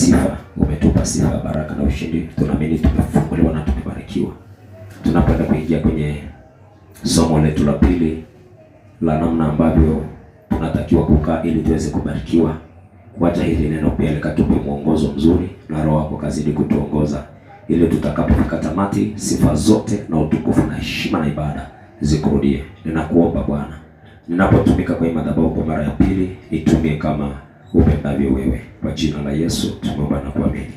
sifa, umetupa sifa ya baraka na ushindi. Tunaamini tumefunguliwa na tumebarikiwa. Tunakwenda kuingia kwenye somo letu la pili la namna ambavyo tunatakiwa kukaa ili tuweze kubarikiwa. Wacha hili neno pia likatupe mwongozo mzuri na Roho wako kazidi kutuongoza ili tutakapofika tamati, sifa zote na utukufu na heshima na ibada zikurudie. Ninakuomba Bwana, ninapotumika kwenye madhabahu kwa mara ya pili, nitumie kama upendavyo wewe. Kwa jina la Yesu tumeomba na kuamini.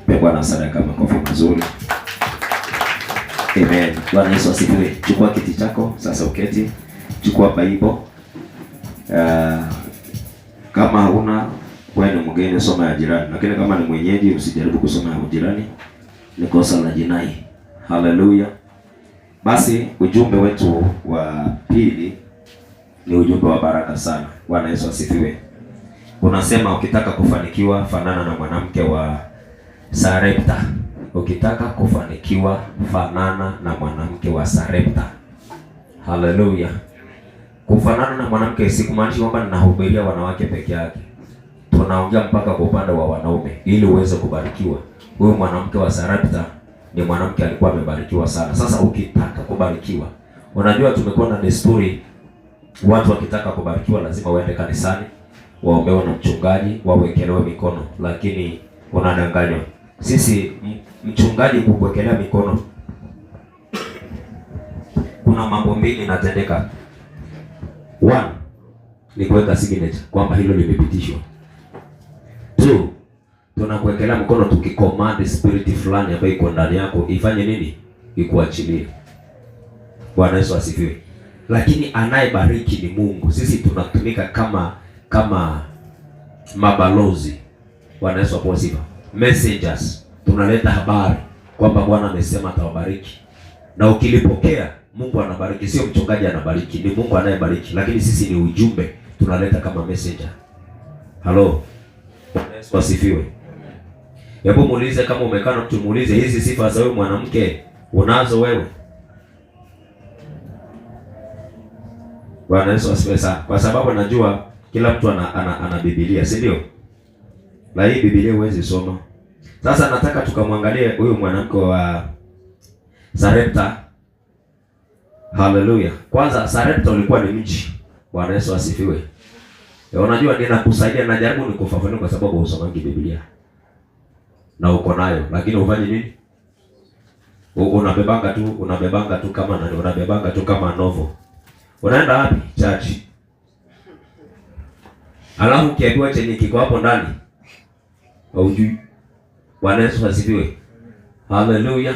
Pe Bwana sadaka makofi mazuri. Amen. Bwana Yesu asifiwe. Chukua kiti chako sasa, uketi. Chukua Bible. Kama huna, wewe ni mgeni, soma ya jirani, lakini kama ni mwenyeji usijaribu kusoma ya jirani, ni kosa la jinai. Haleluya. Basi ujumbe wetu wa pili ni ujumbe wa baraka sana. Bwana Yesu asifiwe. Unasema ukitaka kufanikiwa fanana na mwanamke wa Sarepta. Ukitaka kufanikiwa fanana na mwanamke wa Sarepta. Haleluya. Kufanana na mwanamke si kumaanisha kwamba ninahubiria wanawake peke yake. Tunaongea mpaka kwa upande wa wanaume ili uweze kubarikiwa. Huyu mwanamke wa Sarepta ni mwanamke alikuwa amebarikiwa sana. Sasa ukitaka kubarikiwa, unajua tumekuwa na desturi, watu wakitaka kubarikiwa lazima waende kanisani, waombewe na mchungaji, wawekelewe mikono, lakini unadanganywa. Sisi mchungaji kukuwekelea mikono, kuna mambo mbili inatendeka. One, ni kuweka signature kwamba hilo limepitishwa. Two, tunakuwekelea mkono tukicommand spirit fulani ambayo iko ndani yako ifanye nini? Ikuachilie. Bwana Yesu asifiwe. Lakini anayebariki ni Mungu. Sisi tunatumika kama mabalozi. Bwana Yesu apewe sifa. Messengers, tunaleta habari kwamba Bwana amesema atawabariki. Na ukilipokea, Mungu anabariki, sio mchungaji anabariki, ni Mungu anayebariki. Lakini sisi ni ujumbe tunaleta kama messenger. Halo. Bwana Yesu asifiwe. Hebu muulize, kama umekaa na mtu muulize, hizi sifa za huyu mwanamke unazo wewe? Bwana Yesu asifiwe sana. Kwa sababu najua kila mtu ana Biblia, si ndio? Na hii Biblia huwezi soma. Sasa nataka tukamwangalie huyu mwanamke wa Sarepta. Haleluya. Kwanza Sarepta ulikuwa ni mji. Bwana Yesu asifiwe. Unajua ninakusaidia, najaribu nikufafanue kwa sababu husomangi Biblia. Na uko nayo, lakini ufanye nini? Unabebanga tu kama nani, unabebanga tu kama novel. Unaenda wapi? Church. Alafu ukiambiwa chenye kiko hapo ndani, haujui. Bwana Yesu asifiwe. Haleluya.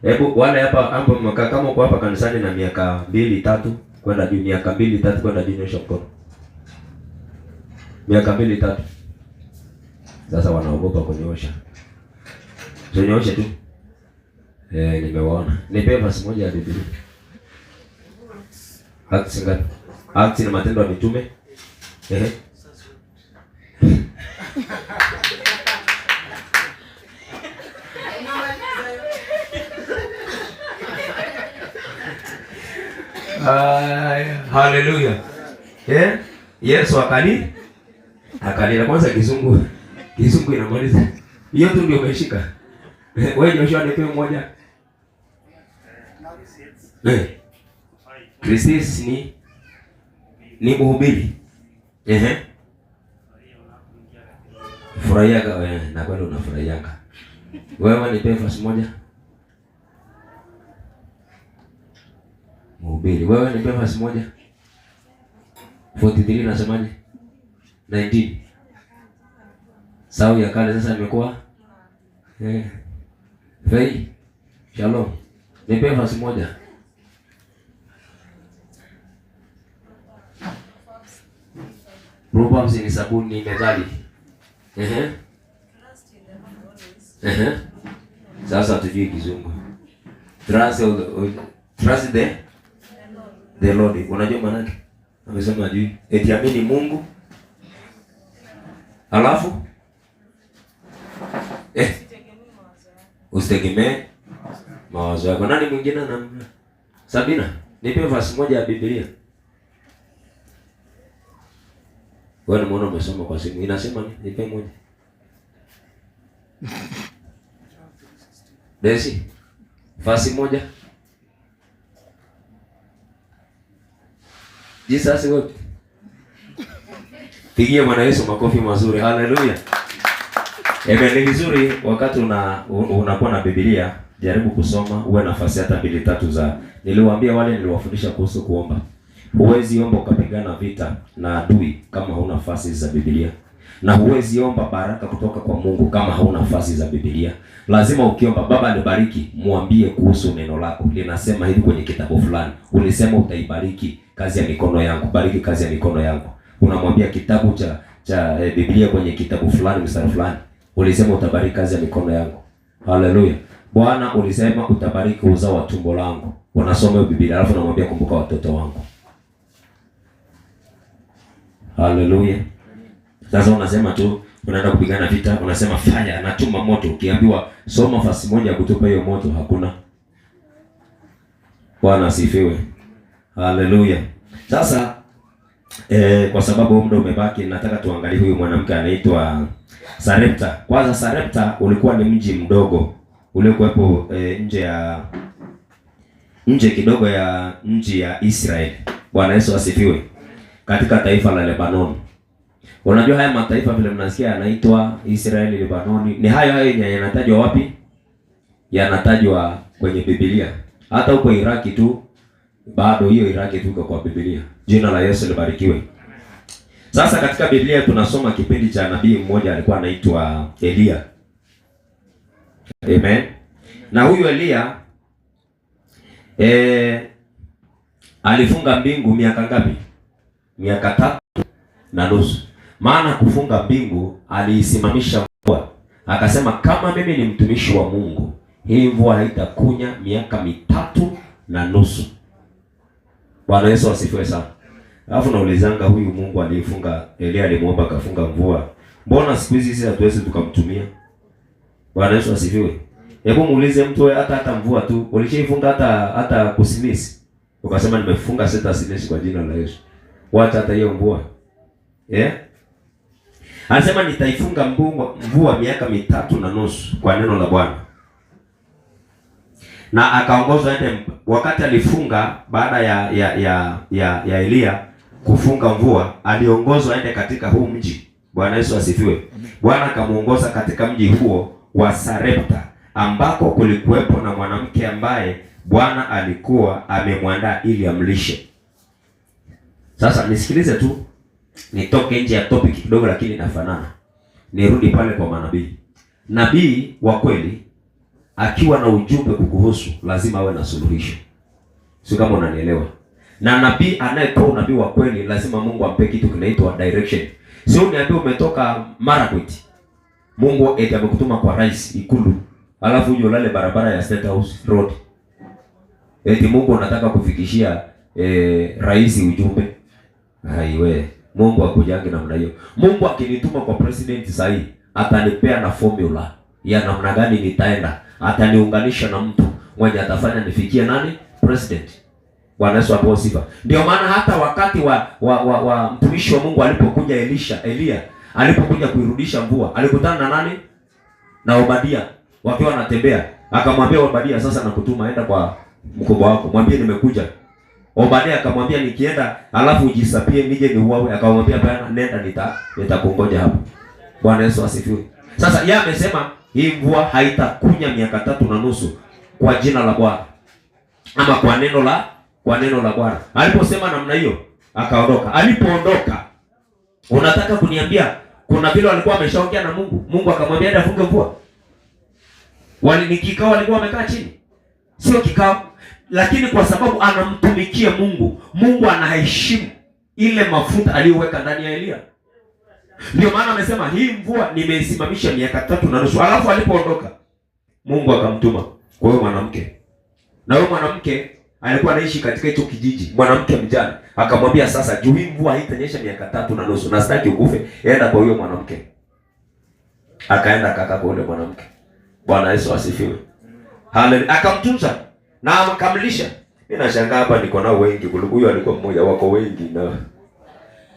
Hebu wale hapa hapo mkaa, kama uko hapa kanisani na miaka 2 3 kwenda juu, miaka 2 3 kwenda juu, nyosha mkono. Miaka 2 3. Sasa wanaogopa kunyoosha. Tunyooshe tu. Nimewaona. Nipe verse moja ya Biblia. Acts ngapi? Acts ni Matendo ya Mitume. Haleluya. Yesu akali akalila. Kwanza kizungu inamaliza. Hiyo tu ndio umeshika. Wewe Joshua nipe mmoja. Kristo ni mhubiri. Furahiaka wewe, na kweli unafurahiaka. Wewe nipe verse moja. Mhubiri. Wewe nipe verse moja. 43 nasemaje? 19. Sawa ya kale sasa imekuwa Fei. Shalom. Nipe verse moja. Proverbs ni sabuni, methali. Sasa tujui Kizungu. Trust the Lord. Unajua maana yake? Amesema ajui. Eti amini Mungu. Alafu usitegemee mawazo yako. Nani mwingine ana? Sabina, nipe verse moja ya Biblia. Wewe unaona umesoma kwa simu. Inasema nini? Nipe moja. Desi, fasi moja. Jesus wept. Pigia Bwana Yesu makofi mazuri. Haleluya. Amen. Ni vizuri wakati unakuwa na Biblia, jaribu kusoma, uwe nafasi hata mbili tatu za. Niliwaambia wale niliwafundisha kuhusu kuomba. Huwezi omba ukapigana vita na adui kama hauna nafasi za Biblia. Na huwezi omba baraka kutoka kwa Mungu kama hauna nafasi za Biblia. Lazima ukiomba Baba nibariki, mwambie kuhusu neno lako. Linasema hivi kwenye kitabu fulani. Ulisema utaibariki kazi ya mikono yangu, bariki kazi ya mikono yangu. Unamwambia kitabu cha Biblia kwenye kitabu fulani mstari fulani. Ulisema utabariki kazi ya mikono yangu. Haleluya. Bwana ulisema utabariki uzao wa tumbo langu. Unasoma Biblia alafu unamwambia kumbuka watoto wangu. Haleluya. Sasa unasema tu unaenda kupigana vita, unasema fire, natuma moto. Ukiambiwa soma fasi moja kutupa hiyo moto, hakuna. Bwana asifiwe. Haleluya. Sasa kwa sababu muda umebaki, nataka tuangalie huyu mwanamke anaitwa Sarepta. Kwanza Sarepta ulikuwa ni mji mdogo uliokuwepo nje kidogo ya nchi ya Israeli. Bwana Yesu asifiwe. Katika taifa la Lebanon. Unajua haya mataifa vile mnasikia yanaitwa Israeli, Lebanoni, ni hayo hayo yenye yanatajwa wapi? Yanatajwa kwenye Biblia. Hata huko Iraki tu bado hiyo Iraki tu kwa Biblia. Jina la Yesu libarikiwe. Sasa katika Biblia tunasoma kipindi cha nabii mmoja alikuwa anaitwa Elia. Amen. Na huyu Elia alifunga mbingu miaka ngapi? Miaka 3.5. Maana kufunga mbingu aliisimamisha mvua. Akasema kama mimi ni mtumishi wa Mungu, hii mvua haitakunya miaka 3.5. Bwana Yesu asifiwe sana. Alafu naulizanga huyu Mungu aliyefunga Elia, alimuomba akafunga mvua, mbona siku hizi sisi hatuwezi tukamtumia? Bwana Yesu asifiwe. Hebu muulize mtu wewe, hata mvua tu ulishaifunga hata kusimisi, ukasema nimefunga sita simisi kwa jina la Yesu. Wacha hata hiyo mvua. Yeah? Anasema nitaifunga mvua miaka 3.5 kwa neno la Bwana. Na akaongozwa ende. Wakati alifunga baada ya Elia kufunga mvua, aliongozwa aende katika huu mji. Bwana Yesu asifiwe. Bwana akamuongoza katika mji huo wa Sarepta, ambako kulikuwepo na mwanamke ambaye Bwana alikuwa amemwandaa ili amlishe. Sasa nisikilize tu, nitoke nje ya topic kidogo lakini inafanana. Nirudi pale kwa manabii. Nabii wa kweli akiwa na ujumbe kukuhusu lazima awe na suluhisho. Sio kama unanielewa? Na nabii anayetoa unabii wa kweli lazima Mungu ampe kitu kinaitwa direction. Sio uniambie umetoka Marakwet, Mungu eti amekutuma kwa rais Ikulu, alafu uje ulale barabara ya State House Road. Eti Mungu anataka kufikishia rais ujumbe. Haiwe, Mungu akujange namna hiyo. Mungu akinituma kwa president sahi, atanipea na formula ya namna gani nitaenda. Ataniunganisha na mtu mwenye atafanya nifikie nani? President. Bwana Yesu apewe sifa. Ndio maana hata wakati wa mtumishi wa Mungu alipokuja Elia alipokuja kuirudisha mvua, alikutana na nani? Na Obadia wakiwa wanatembea. Akamwambia Obadia, sasa nakutuma, enda kwa mkubwa wako, mwambie nimekuja. Obadia akamwambia nikienda alafu ujisapie nije niuawe. Akamwambia bana, nenda, nitakungoja hapo. Bwana Yesu asifiwe. Sasa yeye amesema hii mvua haitakunya miaka 3.5 kwa jina la Bwana, ama kwa neno la Bwana. Aliposema namna hiyo akaondoka. Alipoondoka, unataka kuniambia kuna vile walikuwa wameshaongea na Mungu, Mungu akamwambia enda afunge mvua? Wali kikao walikuwa wamekaa chini. Sio kikao, lakini kwa sababu anamtumikia Mungu, Mungu anaheshimu ile mafuta aliyoweka ndani ya Elia. Ndio maana amesema hii mvua nimeisimamisha miaka 3.5. Alafu alipoondoka Mungu akamtuma kwa huyo mwanamke. Na huyo mwanamke alikuwa anaishi katika hicho kijiji, mwanamke mjane. Akamwambia sasa, juu hii mvua haitanyesha miaka 3.5 na sitaki ukufe, enda kwa huyo mwanamke. Akaenda akakaa kwa yule mwanamke. Bwana Yesu asifiwe. Haleluya. Akamtunza na akamlisha. Mimi nashangaa hapa niko nao wengi kuliko huyo alikuwa mmoja, wako wengi na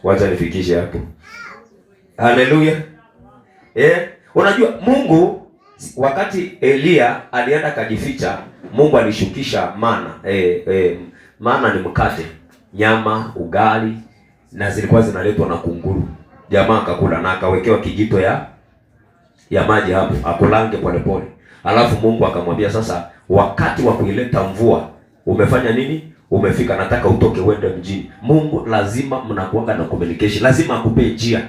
wacha nifikishe hapo. Haleluya. Unajua Mungu Wakati Elia alienda kajificha, Mungu alishukisha mana. Mana ni mkate, nyama, ugali, na zilikuwa zinaletwa na kunguru. Jamaa akakula na akawekewa kijito ya maji hapo, akulange polepole. Alafu Mungu akamwambia sasa, wakati wa kuileta mvua umefanya nini? Umefika, nataka utoke uende mjini. Mungu lazima mnakuanga na communication, lazima akupe njia,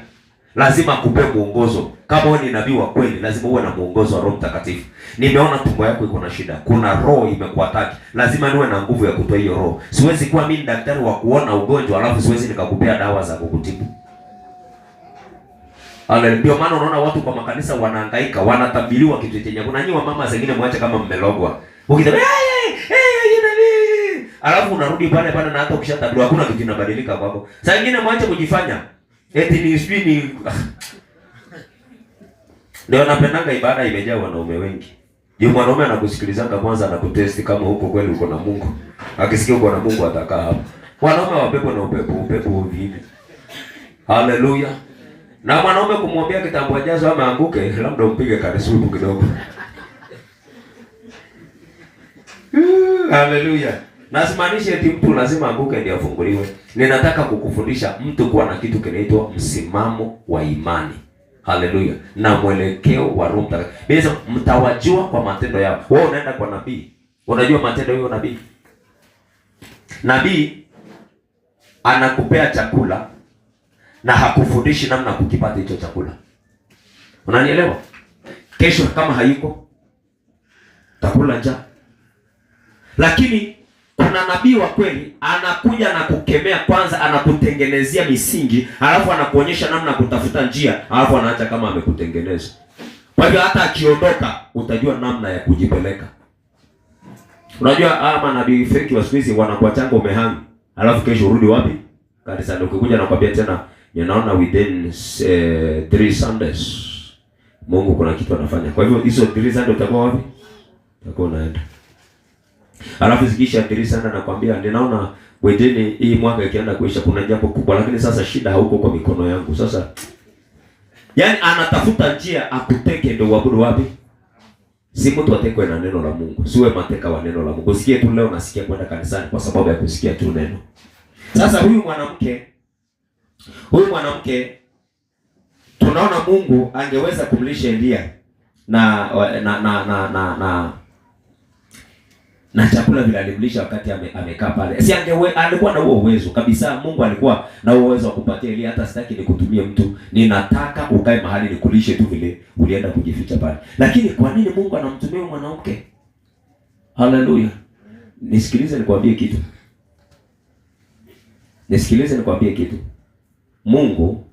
lazima akupe mwongozo. Kama wewe ni nabii wa kweli, lazima uwe na mwongozo wa Roho Mtakatifu. Nimeona tumbo yako iko na shida, kuna roho imekuataki, lazima niwe na nguvu ya kutoa hiyo roho. Siwezi kuwa mimi daktari wa kuona ugonjwa alafu siwezi nikakupea dawa za kukutibu. Ndio maana unaona watu kwa makanisa wanahangaika, wanatabiriwa kitu chenye. Kuna nyinyi mama zingine mwache kama mmelogwa. Ukisema alafu unarudi pale pale, na hata ukishatabiriwa hakuna kitu kinabadilika kwako. Saa nyingine mwache kujifanya eti ni sijui ni ndio napendanga ibada imejaa wanaume wengi. Yule mwanaume anakusikilizanga kwanza, anakutest kama huko kweli uko na Mungu. Akisikia uko na Mungu atakaa hapo. Wanaume wapepo na upepo, upepo hivi. Haleluya. Na mwanaume kumwambia kitambo ajazo ama anguke, labda umpige karisubu kidogo. Haleluya. Na simaanishi eti mtu lazima anguke ndio afunguliwe. Ninataka kukufundisha mtu kuwa na kitu kinaitwa msimamo wa imani. Haleluya. Na mwelekeo wa Roho Mtakatifu. Biblia mtawajua kwa matendo yao. Wewe unaenda kwa nabii, unajua matendo hiyo nabii. Nabii anakupea chakula na hakufundishi namna kukipata hicho chakula. Unanielewa? Kesho kama hayuko utakula njaa. Lakini kuna nabii wa kweli anakuja na kukemea kwanza, anakutengenezea misingi, alafu anakuonyesha namna kutafuta njia, alafu anaacha kama amekutengeneza. Kwa hivyo hata akiondoka utajua namna ya kujipeleka. Unajua ama nabii fake wa siku hizi wanakuachanga umehang, alafu kesho urudi wapi? Kanisa. Ndio ukikuja nakwambia tena, ninaona within 3 Sundays Mungu kuna kitu anafanya. Kwa hivyo hizo 3 Sundays utakuwa wapi? Utakuwa unaenda. Alafu zikisha 3 Sundays nakwambia ninaona within hii mwaka ikienda kuisha kuna jambo kubwa, lakini sasa shida hauko kwa mikono yangu. Sasa yani anatafuta njia akuteke ndio uabudu wapi? Si mtu atekwe na neno la Mungu. Siwe mateka wa neno la Mungu. Usikie tu leo nasikia kwenda kanisani kwa sababu ya kusikia tu neno. Sasa huyu mwanamke tunaona Mungu angeweza kumlisha Elia na na na na na, na, na chakula vile alimlisha wakati amekaa pale. Si alikuwa na huo uwezo kabisa. Mungu alikuwa na huo uwezo wa kumpatia Elia, hata sitaki nikutumie mtu, ninataka ukae mahali nikulishe tu vile ulienda kujificha pale. Lakini kwa nini Mungu anamtumia mwanamke? Haleluya. Nisikilize nikwambie kitu. Nisikilize nikwambie kitu. Mungu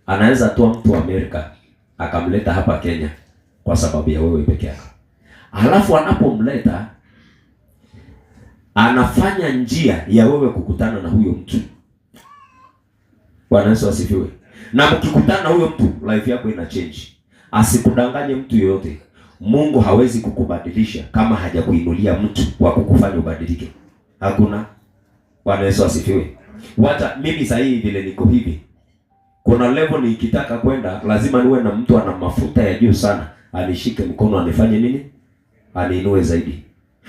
anaweza toa mtu Amerika akamleta hapa Kenya kwa sababu ya wewe peke yako. Alafu anapomleta anafanya njia ya wewe kukutana na huyo mtu. Bwana Yesu asifiwe. Na mkikutana na huyo mtu, life yako ina change. Asikudanganye mtu yoyote. Mungu hawezi kukubadilisha kama hajakuinulia mtu wa kukufanya ubadilike. Hakuna. Bwana Yesu asifiwe. Wacha mimi sasa hivi vile niko hivi, kuna level nikitaka kwenda lazima niwe na mtu ana mafuta ya juu sana, anishike mkono anifanye nini? Aniinue zaidi.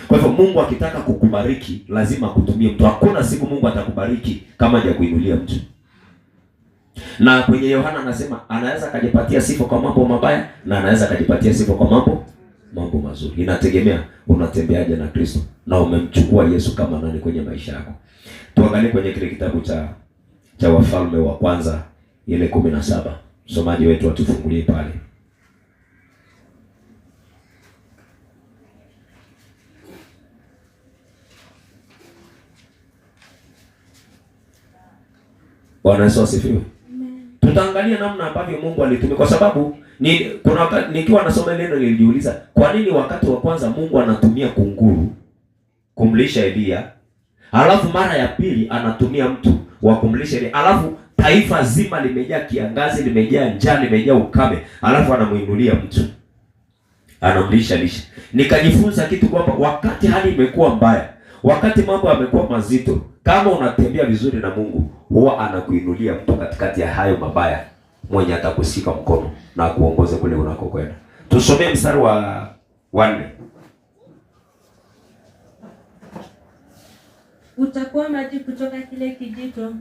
Kwa hivyo Mungu akitaka kukubariki lazima akutumie mtu. Hakuna siku Mungu atakubariki kama hajakuinulia mtu. Na kwenye Yohana anasema anaweza akajipatia sifa kwa mambo mabaya na anaweza akajipatia sifa kwa mambo mazuri. Inategemea unatembeaje na Kristo na umemchukua Yesu kama nani kwenye maisha yako. Tuangalie kwenye kile kitabu cha Wafalme wa Kwanza ile 17. Msomaji wetu atufungulie pale. Bwana Yesu asifiwe. Tutaangalia namna ambavyo Mungu alitumia, kwa sababu kuna nikiwa nasoma neno nilijiuliza kwa nini wakati wa kwanza Mungu anatumia kunguru kumlisha Elia, alafu mara ya pili anatumia mtu wa kumlisha Elia, alafu taifa zima limejaa kiangazi, limejaa njaa, limejaa ukame, alafu anamuinulia mtu anamlisha lisha. Nikajifunza kitu kwamba wakati hali imekuwa mbaya, wakati mambo yamekuwa mazito, kama unatembea vizuri na Mungu, huwa anakuinulia mtu katikati ya hayo mabaya, mwenye atakushika mkono na kuongoza kule unakokwenda. Tusomee mstari wa 4. Utakuwa maji kutoka kile kijito.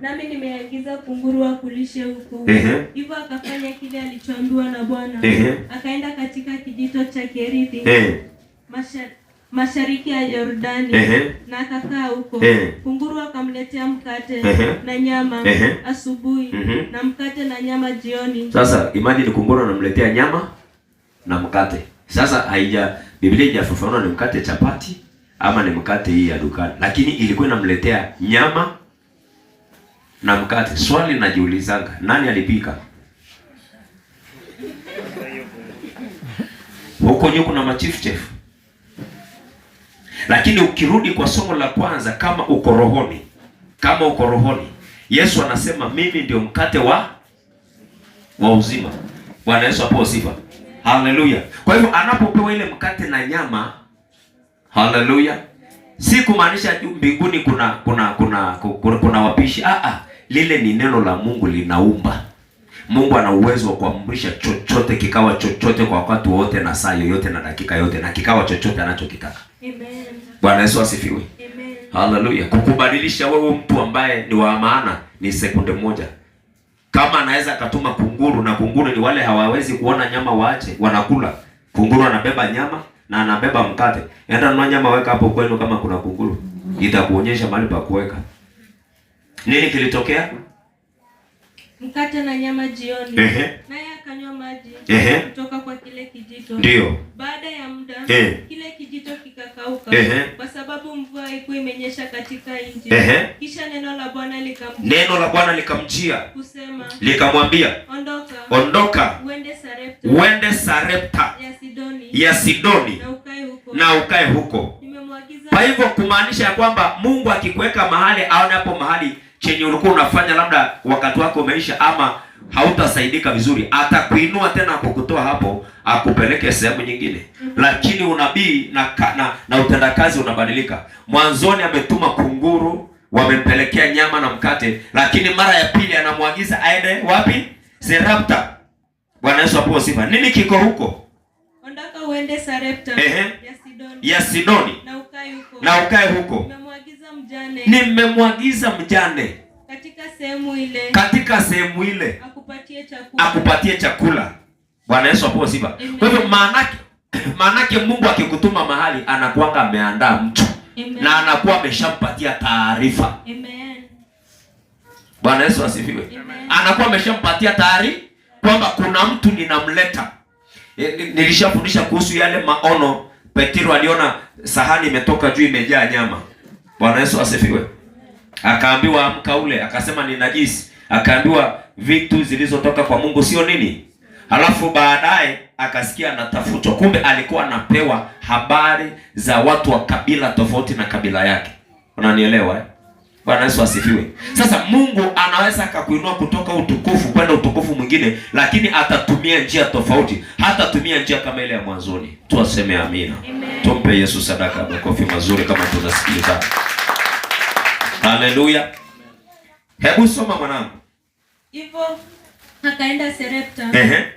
Nami nimeagiza kunguru wakulishe huko. Hivyo akafanya kile alichoambiwa na Bwana. Akaenda katika kijito cha Kerithi, mashariki ya Yordani, na akakaa huko. Kunguru akamletea mkate na nyama asubuhi, na mkate na nyama jioni. Sasa imagine kunguru anamletea nyama na mkate. Sasa Biblia haijafafanua ni mkate chapati ama ni mkate hii ya dukani, lakini ilikuwa inamletea nyama na mkate. Swali najiulizanga, nani alipika? Huko juu kuna machief chef. Lakini ukirudi kwa somo la kwanza, kama uko rohoni, kama uko rohoni, Yesu anasema mimi ndio mkate wa uzima. Bwana Yesu apewe sifa. Haleluya. Kwa hivyo anapopewa ile mkate na nyama, haleluya, si kumaanisha juu mbinguni kuna wapishi. Lile ni neno la Mungu linaumba. Mungu ana uwezo wa kuamrisha chochote kikawa chochote kwa wakati wote na saa yoyote na dakika yote, na kikawa chochote anachokitaka. Amen. Bwana Yesu asifiwe. Amen. Haleluya. Kukubadilisha wewe mtu ambaye ni wa maana ni sekunde moja. Kama anaweza akatuma kunguru, na kunguru ni wale hawawezi kuona nyama waache, wanakula. Kunguru anabeba nyama na anabeba mkate. Enda nunua nyama weka hapo kwenu kama kuna kunguru. Itakuonyesha mahali pa kuweka. Nini kilitokea? Mkate na nyama jioni. Naye akanywa maji kutoka kwa kile kijito. Ndio. Baada ya muda, kile kijito kikakauka, kwa sababu mvua haikuwa imenyesha katika nchi. Kisha neno la Bwana likamjia. Neno la Bwana likamjia. Kusema, Likamwambia, Ondoka. Ondoka. Uende Sarepta. Uende Sarepta Ya Sidoni. Ya Sidoni. Na ukae huko. Na ukae huko. Nimemwagiza. Kwa hivyo kumaanisha ya kwamba Mungu akikuweka mahali aone hapo mahali chenye ulikuwa unafanya labda wakati wako umeisha ama hautasaidika vizuri, atakuinua tena kukutoa hapo akupeleke sehemu nyingine. Lakini unabii na utendakazi unabadilika. Mwanzoni ametuma kunguru, wamempelekea nyama na mkate, lakini mara ya pili anamwagiza aende wapi? Sarepta. Bwana Yesu apewe sifa. Nini kiko huko? Ondoka uende Sarepta ya Sidoni. Ya Sidoni. Na ukae huko. Na ukae huko. Nimemwagiza mjane. Nimemwagiza mjane. Katika sehemu ile. Katika sehemu ile. Akupatie chakula. Akupatie chakula. Bwana Yesu apewe sifa. Amen. Kwa hivyo maanake Mungu akikutuma mahali anakuanga ameandaa mtu. Amen. Na anakuwa ameshampatia taarifa. Amen. Bwana Yesu asifiwe. Amen. Anakuwa ameshampatia taarifa kwamba kuna mtu ninamleta. Nilishafundisha kuhusu yale maono. Petro aliona sahani imetoka juu imejaa nyama. Bwana Yesu asifiwe. Akaambiwa amka ule, akasema ni najisi. Akaambiwa vitu zilizotoka kwa Mungu sio nini. Halafu baadaye akasikia anatafutwa. Kumbe alikuwa anapewa habari za watu wa kabila tofauti na kabila yake. Unanielewa? Bwana Yesu asifiwe. Sasa Mungu anaweza akakuinua kutoka utukufu kwenda utukufu mwingine, lakini atatumia njia tofauti. Hatatumia njia kama ile ya mwanzoni. Tuaseme amina. Amen. Tumpe Yesu sadaka, makofi mazuri kama tunasikiliza. Haleluya. Hebu soma mwanangu. Hivyo akaenda Sarepta.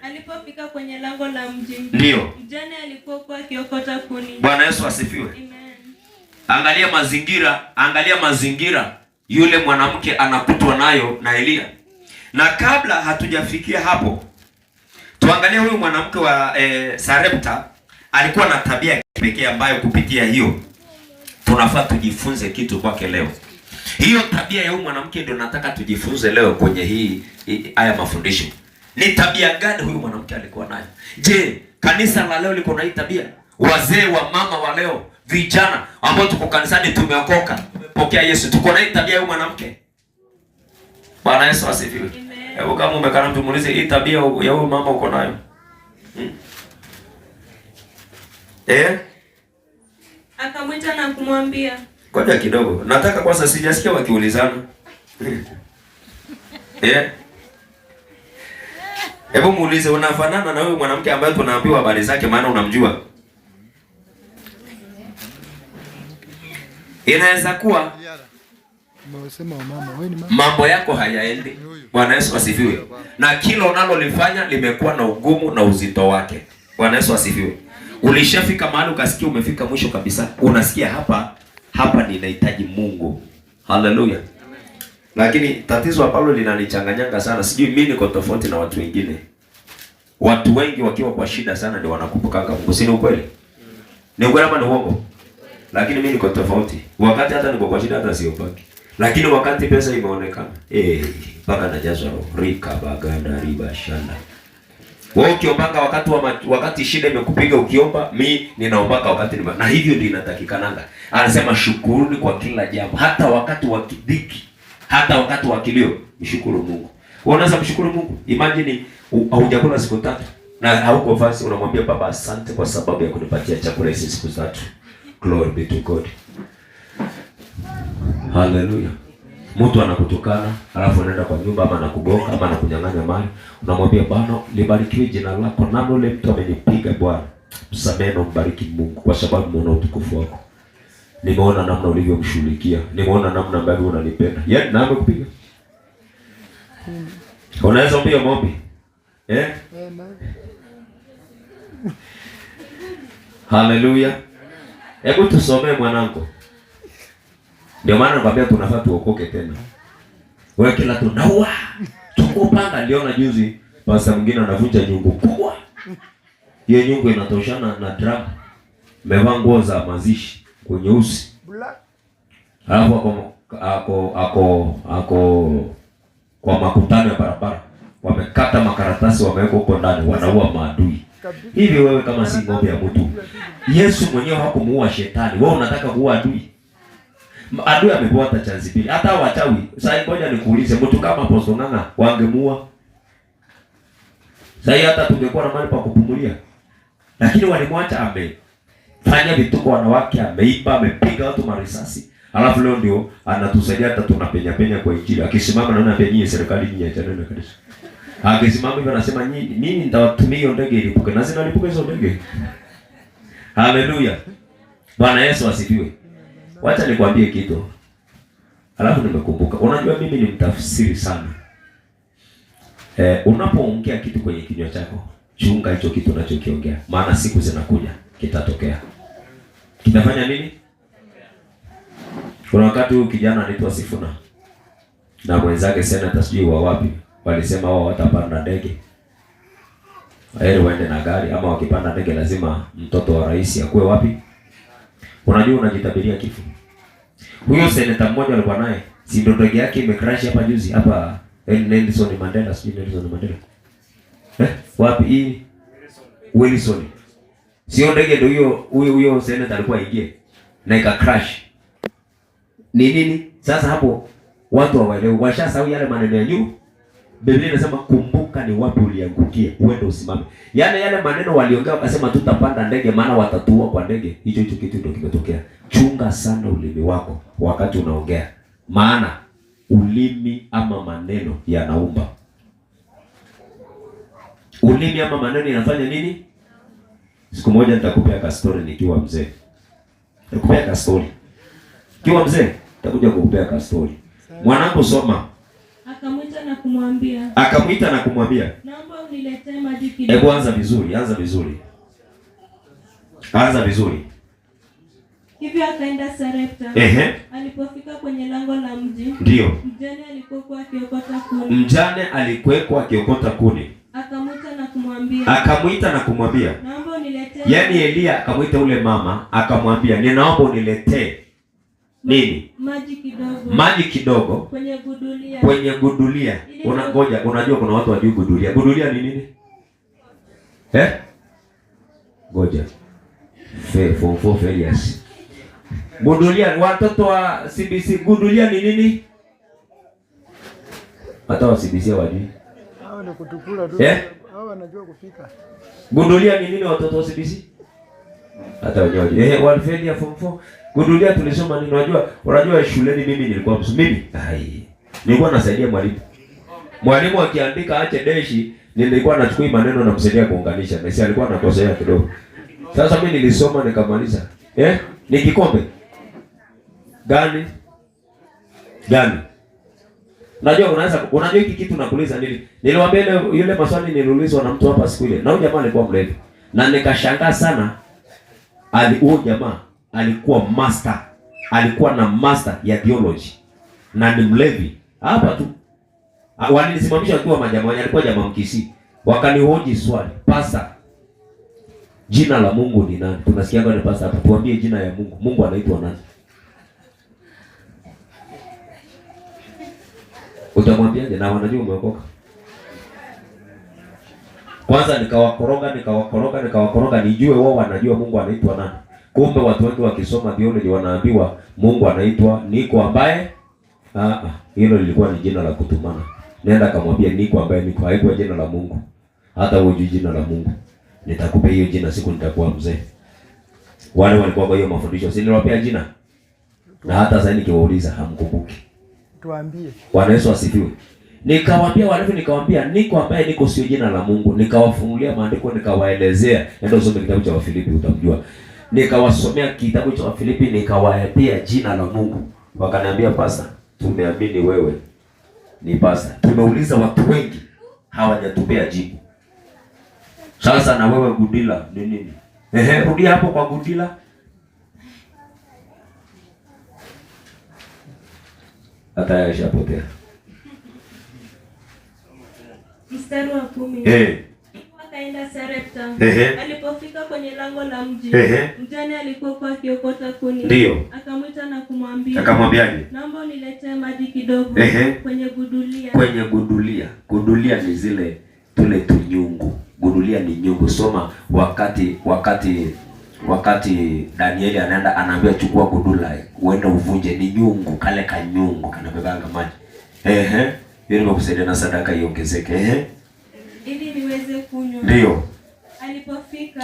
Alipofika kwenye lango la mji, mjane alikuwa huko akiokota kuni. Bwana Yesu asifiwe. Amen. Angalia mazingira, angalia mazingira yule mwanamke anakutwa nayo na Eliya. Na kabla hatujafikia hapo, tuangalie huyu mwanamke wa Sarepta alikuwa na tabia ya kipekee ambayo kupitia hiyo tunafaa tujifunze kitu kwake leo. Hiyo tabia ya huyu mwanamke ndio nataka tujifunze leo kwenye hii haya mafundisho. Ni tabia gani huyu mwanamke alikuwa nayo? Je, kanisa la leo liko na hii tabia? Wazee wa mama wa leo, vijana ambao tuko kanisani tumeokoka, tumepokea Yesu, tuko na hii tabia ya huyu mwanamke? Bwana Yesu asifiwe. Amen. Hebu kama umekaa na mtu muulize hii tabia ya huyu mama uko nayo? Akamwita na kumwambia. Ngoja kidogo. Nataka kwanza sijasikia wakiulizana. Hebu muulize unafanana na huyu mwanamke ambaye tunaambiwa habari zake maana unamjua? Inaweza kuwa mambo yako hayaendi. Bwana Yesu asifiwe. Na kila unalolifanya limekuwa na ugumu na uzito wake. Bwana Yesu asifiwe. Ulishafika mahali ukasikia umefika mwisho kabisa. Unasikia hapa hapa ninahitaji Mungu. Haleluya. Lakini tatizo ambalo linanichanganyanga sana, sijui mimi niko tofauti na watu wengine. Watu wengi wakiwa kwa shida sana ndio wanakumbukanga Mungu. Si ni ukweli? Ni ukweli ama ni uongo? Lakini mimi niko tofauti. Wakati hata niko kwa shida hata siopaki. Lakini wakati pesa imeonekana, mpaka najazwa roho. Rika baganda riba shanda. Wewe ukiombanga wakati wakati shida imekupiga ukiomba, mi ninaombaka wakati ni, na hivyo ndio inatakikananga. Anasema shukuruni kwa kila jambo, hata wakati wa dhiki, hata wakati wa kilio, mshukuru Mungu. Wewe unaweza kumshukuru Mungu? Imagine haujakula siku tatu na hauko fasi, unamwambia Baba asante kwa sababu ya kunipatia chakula hizi siku tatu. Glory be to God. Hallelujah. Mtu anakutukana, alafu anaenda kwa nyumba ama anakugonga ama anakunyang'anya mali, unamwambia Bwana libarikiwe jina lako, nalo yule mtu amenipiga Bwana, msamehe na mbariki Mungu kwa sababu nimeona utukufu wako. Nimeona namna ulivyomshughulikia, nimeona namna ambavyo unanipenda. Yaani na amekupiga. Unaweza omba maombi? Eh? Hallelujah. Hebu tusomee mwanangu. Ndio maana nakwambia tunafaa tuokoke tena. Wewe kila tunaua. Tukupanga niliona juzi pastor mwingine anavunja nyungu kubwa. Hiyo nyungu inatoshana na drum. Amevaa nguo za mazishi kwa nyeusi. Alafu ako kwa makutano ya barabara. Wamekata makaratasi wameweka huko ndani, wanaua maadui. Hivi wewe kama si ng'ombe ya mtu, Yesu mwenyewe hakumuua shetani. Wewe unataka kuua adui? Adui amepewa hata chanzi mbili. Hata wachawi. Sasa ngoja nikuulize, mtu kama Apostle Ng'ang'a wangemuua? Sasa hata tungekuwa na mahali pa kupumulia. Lakini walimwacha amefanya vituko wanawake, ameiba, amepiga watu marisasi. Alafu leo ndio anatusaidia hata tunapenya penya kwa injili. Akisimama naona pia nyinyi serikali nyinyi achana na kanisa. Akisimama hivyo anasema nyinyi mimi nitawatumia hiyo ndege ilipuke. Na zinalipuka hizo ndege. Haleluya. Bwana Yesu asifiwe. Wacha nikwambie kitu. Alafu nimekumbuka. Unajua mimi ni mtafsiri sana. Unapoongea kitu kwenye kinywa chako, chunga hicho kitu unachokiongea, maana siku zinakuja kitatokea. Kitafanya nini? Kuna wakati huyu kijana anaitwa Sifuna na mwenzake senator sijui wa wapi, walisema wao watapanda ndege. Heri waende na gari, ama wakipanda ndege lazima mtoto wa rais akuwe wapi? Unajua unajitabiria kifo. Huyo senator mmoja alikuwa naye, si ndo ndege yake imecrash hapa juzi hapa Nelson Mandela, sijui Nelson Mandela. Wapi hii? Wilson. Sio ndege ndio huyo huyo senator alikuwa aingie na ika crash. Ni nini? Sasa hapo watu hawaelewi, washasahau yale maneno ya juu. Biblia inasema kumbuka ni wapi uliangukia, uende usimame. Yale yale maneno waliongea wakasema tutapanda ndege maana watatua kwa ndege. Hicho hicho kitu ndio kimetokea. Chunga sana ulimi wako wakati unaongea, maana ulimi ama maneno yanaumba. Ulimi ama maneno yanafanya nini? Siku moja nitakupea ka story nikiwa mzee. Nitakupea ka story. Nikiwa mzee nitakuja kukupea ka story. Mwanangu soma. Akamwita na kumwambia. Akamwita na kumwambia. Naomba uniletee maji kidogo. Hebu anza vizuri, anza vizuri. Anza vizuri. Hivyo akaenda Sarepta. Ehe. Alipofika kwenye lango la mji. Ndio. Mjane alikuwa akiokota kuni. Mjane alikuwa akiokota kuni. Akamwita na kumwambia. Akamwita na kumwambia. Naomba uniletee. Yaani Elia akamwita ule mama akamwambia, ninaomba uniletee nini? Maji kidogo. Maji kidogo kwenye gudulia. Kwenye gudulia. Unangoja, unajua kuna watu wajui gudulia. Gudulia ni nini? Eh? Ngoja. Four failures. Gudulia, watoto wa CBC, gudulia ni nini? Hata wa CBC hawajui. Hao ni kutukula tu. Eh? Hao wanajua kupika. Gudulia ni nini watoto wa CBC? Hata wenyewe hawajui. Walifeli form 4. Gudulia tulisoma nini? Unajua shuleni mimi nilikuwa mimi. Ai. Nilikuwa nasaidia mwalimu. Mwalimu akiandika ache deshi, nilikuwa nachukua maneno na kumsaidia kuunganisha. Messi alikuwa anakosea kidogo. Sasa mimi nilisoma nikamaliza. Ni kikombe. Gani? Gani? Unajua unajua hiki kitu nakuuliza nini? Niliwaambia yule maswali niliulizwa na mtu hapa siku ile. Na huyu jamaa alikuwa mlevi. Na nikashangaa sana, huyo jamaa alikuwa master, alikuwa na master ya theology na ni mlevi hapa tu. Walinisimamisha wakiwa majamaa, alikuwa jamaa Mkisii. Wakanihoji swali, "Pastor, jina la Mungu ni nani?" Tunasikia ni pastor hapa, tuambie jina ya Mungu. Mungu anaitwa nani? Utamwambiaje? Na wanajua umeokoka. Kwanza nikawakoroga nijue wao wanajua Mungu anaitwa nani. Kumbe watu wengi wakisoma theology wanaambiwa Mungu anaitwa niko ambaye. Hilo lilikuwa ni jina la kutumana. Nenda kamwambia niko ambaye niko, haikuwa jina la Mungu. Hata hujui jina la Mungu. Nitakupa hiyo jina siku nitakuwa mzee. Wale walikuwa kwa hiyo mafundisho, si niliwapea jina? Na hata sasa nikiwauliza hamkumbuki. Tuambie. Bwana Yesu asifiwe. Nikawaambia wale, nikawaambia niko ambaye niko sio jina la Mungu. Nikawafunulia maandiko, nikawaelezea. Nenda usome kitabu cha Wafilipi utamjua. Nikawasomea kitabu cha Wafilipi, nikawaepia jina la Mungu. Wakaniambia, "Pastor, tumeamini wewe ni pastor. Tumeuliza watu wengi hawajatupea jibu. Sasa na wewe Gudila ni nini?" Ehe, rudia hapo kwa Gudila. Hata yashapotea. Mstari wa 10. Akaenda Sarepta. Alipofika kwenye lango la mji, mjane alikuwa akiokota kuni. Ndio. Akamwita na kumwambia. Akamwambiaje? "Naomba uniletee maji kidogo kwenye gudulia." Kwenye gudulia. Gudulia ni zile tule tunyungu. Gudulia ni nyungu. Soma wakati Danieli anaenda anaambiwa chukua gudula uende uvunje, ni nyungu, kale kanyungu kanabebanga maji. Ehe. Ili nimekusaidia na sadaka iongezeke. Ehe. Ili niweze kunywa. Ndio. Alipofika.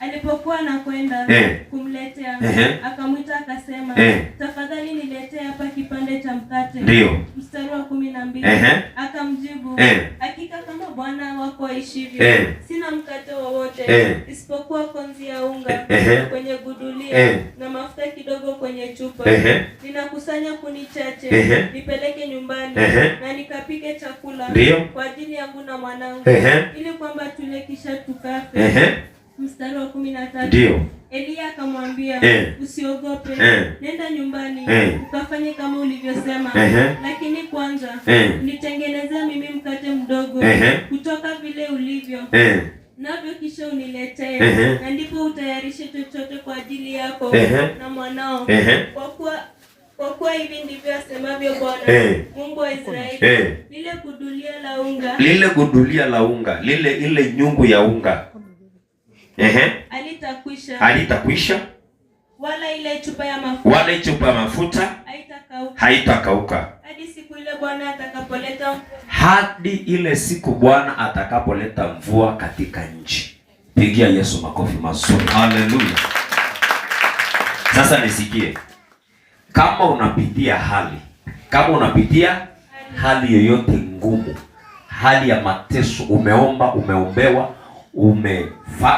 Alipokuwa anakwenda kumletea, akamwita akasema, "Tafadhali niletee hapa kipande cha mkate." Ndio. Mstari wa 12. Akamjibu, "Hakika kama Bwana wako aishivyo, sina mkate wowote isipokuwa konzi ya unga kwenye gudulia na mafuta kidogo kwenye chupa. Ninakusanya kuni chache nipeleke nyumbani na nikapike chakula kwa ajili yangu na mwanangu, ili kwamba tule kisha tukafe." Mstari wa 13. Ndio. Eliya akamwambia, "Usiogope, nenda nyumbani ukafanye kama ulivyosema, lakini kwanza nitengenezea mimi mkate mdogo kutoka vile ulivyo navyo, kisha uniletee, na ndipo utayarishe chochote kwa ajili yako na mwanao, kwa kuwa hivi ndivyo asemavyo Bwana Mungu wa Israeli, lile gudulia la unga, lile gudulia la unga, lile ile nyungu ya unga halitakwisha, wala ile chupa ya mafuta, wala chupa ya mafuta haitakauka, hadi siku ile Bwana atakapoleta, hadi ile siku Bwana atakapoleta mvua katika nchi. Pigia Yesu makofi mazuri. Haleluya. Sasa nisikie, kama unapitia hali, kama unapitia hali yoyote ngumu, hali ya mateso, umeomba, umeombewa,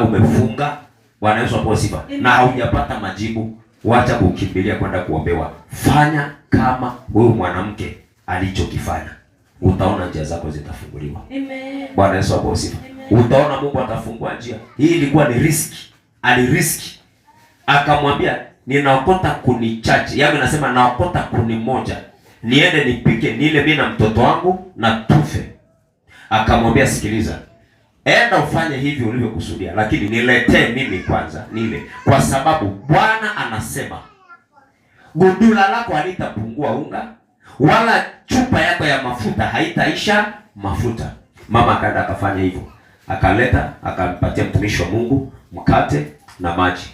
umefunga, Bwana Yesu apewe sifa, na haujapata majibu, wacha kukimbilia kwenda kuombewa. Fanya kama huyu mwanamke alichokifanya, utaona njia zako zitafunguliwa. Amen. Bwana Yesu apewe sifa. Utaona Mungu atafungua njia. Hii ilikuwa ni riski, aliriski. Akamwambia, ninaokota kuni chache, yaani nasema naokota kuni moja, niende nipike nile mimi na mtoto wangu na tufe. Akamwambia, sikiliza, enda ufanye hivi ulivyokusudia, lakini niletee mimi kwanza nile, kwa sababu Bwana anasema gudula lako halitapungua unga, wala chupa yako ya mafuta haitaisha mafuta. Mama akaenda akafanya hivyo, akaleta, akampatia mtumishi wa Mungu mkate na maji.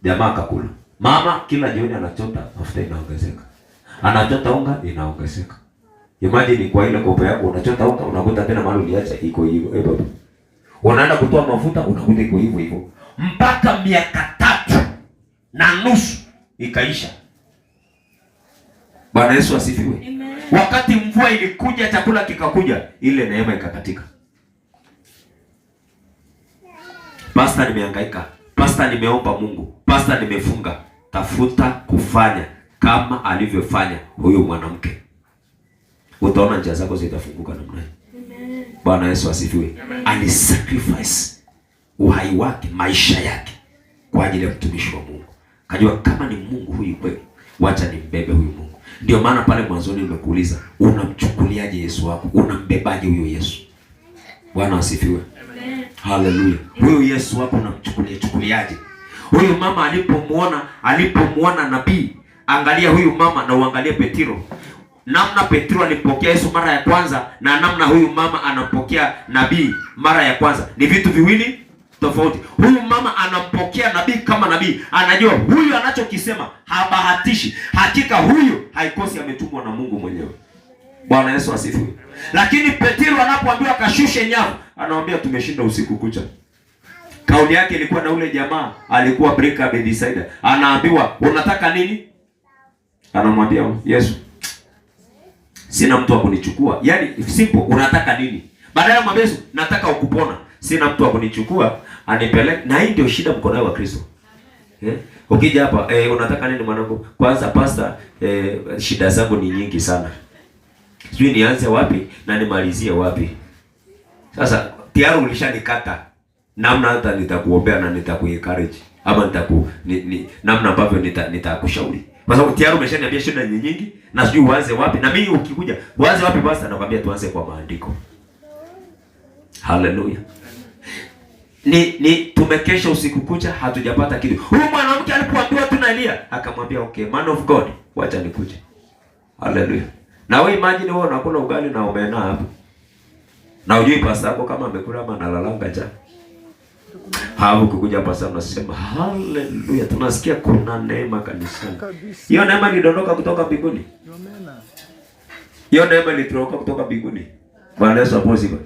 Jamaa akakula. Mama kila jioni anachota mafuta inaongezeka, anachota unga inaongezeka. Imagine kwa ile kopo yako unachota unga, unakuta tena mahali uliacha iko hivyo hivyo. Unaenda kutoa mafuta unakuta iko hivyo hivyo. Mpaka miaka 3.5 ikaisha. Bwana Yesu asifiwe. Amen. Wakati mvua ilikuja, chakula kikakuja, ile neema ikakatika. Pastor, nimehangaika. Pastor, nimeomba Mungu. Pastor, nimefunga. Tafuta kufanya kama alivyofanya huyu mwanamke. Utaona njia zako zitafunguka namna hii. Bwana Yesu asifiwe. Ali sacrifice uhai wake, maisha yake kwa ajili ya mtumishi wa Mungu. Kajua kama ni Mungu huyu kweli, wacha nimbebe huyu Mungu. Ndio maana pale mwanzoni nimekuuliza, unamchukuliaje Yesu wako? Unambebaje huyo Yesu? Bwana asifiwe. Haleluya. Huyo Yesu wako unamchukulia chukuliaje? Huyu mama alipomuona nabii, angalia huyu mama na uangalie Petro. Namna Petro alimpokea Yesu mara ya kwanza na namna huyu mama anampokea nabii mara ya kwanza ni vitu viwili tofauti. Huyu mama anampokea nabii kama nabii, anajua huyu anachokisema habahatishi, hakika huyu haikosi ametumwa na Mungu mwenyewe. Bwana Yesu asifiwe. Lakini Petro anapoambiwa kashushe nyavu, anamwambia tumeshinda usiku kucha. Kauli yake ilikuwa na ule jamaa alikuwa Brika Bethsaida. Anaambiwa unataka nini? Anamwambia Yesu, sina mtu wa kunichukua. Yaani simple, unataka nini? Badala ya Yesu, nataka ukupona. Sina mtu wa kunichukua anipeleke. Na hii ndio shida mko nayo wa Kristo. Ukija hapa unataka nini mwanangu? Kwanza pastor, shida zangu ni nyingi sana. Sijui nianze wapi na nimalizie wapi. Sasa tayari ulishanikata. Namna hata nitakuombea na nitakuencourage ama namna ambavyo nitakushauri. Kwa sababu tayari umeshaniambia shida ni nyingi na sijui uanze wapi. Na mimi ukikuja, uanze wapi basi, nakwambia tuanze kwa maandiko. Haleluya. Ni tumekesha usiku kucha hatujapata kitu. Huyu mwanamke alipoambiwa tuna Elia, akamwambia okay, man of God, wacha nikuje. Haleluya. Na wewe imagine wewe unakula ugali na omena hapo. Na hujui pastor yako kama amekula ama analalanga njaa. Hapo kukuja pastor unasema haleluya, tunasikia kuna neema kanisani. Hiyo neema ilidondoka kutoka mbinguni. Hiyo neema ilidondoka kutoka mbinguni. Bwana Yesu asifiwe.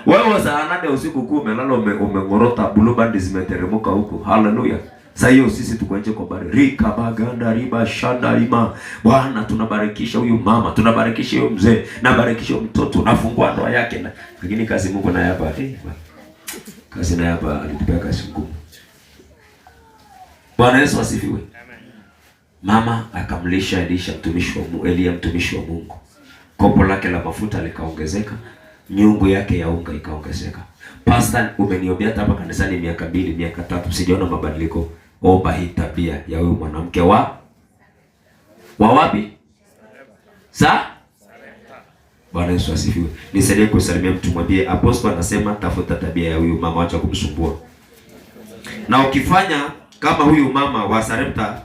Wewe saa 8 usiku kuu umelala umengorota, blue band zimeteremka huko. Haleluya. Sasa hiyo sisi tuko nje kwa bari. Rika baganda riba shanda rima. Bwana tunabarikisha huyu mama, tunabarikisha huyu mzee, nabarikisha huyu mtoto, nafungua ndoa yake na. Lakini kazi Mungu naye hapa. Kazi naye hapa alitupea kazi ngumu. Bwana Yesu asifiwe. Amen. Mama akamlisha Elisha mtumishi wa Mungu, Elia mtumishi wa Mungu. Kopo lake la mafuta likaongezeka, nyungu yake ya unga ikaongezeka. Pastor, umeniombea hapa kanisani miaka 2, miaka 3, sijaona mabadiliko. Omba hii tabia ya huyu mwanamke wa wapi? Sa? Bwana Yesu asifiwe. Nisaidie kusalimia mtu, mwambie apostle anasema tafuta tabia ya huyu mama, acha kumsumbua. Na ukifanya kama huyu mama wa Sarepta,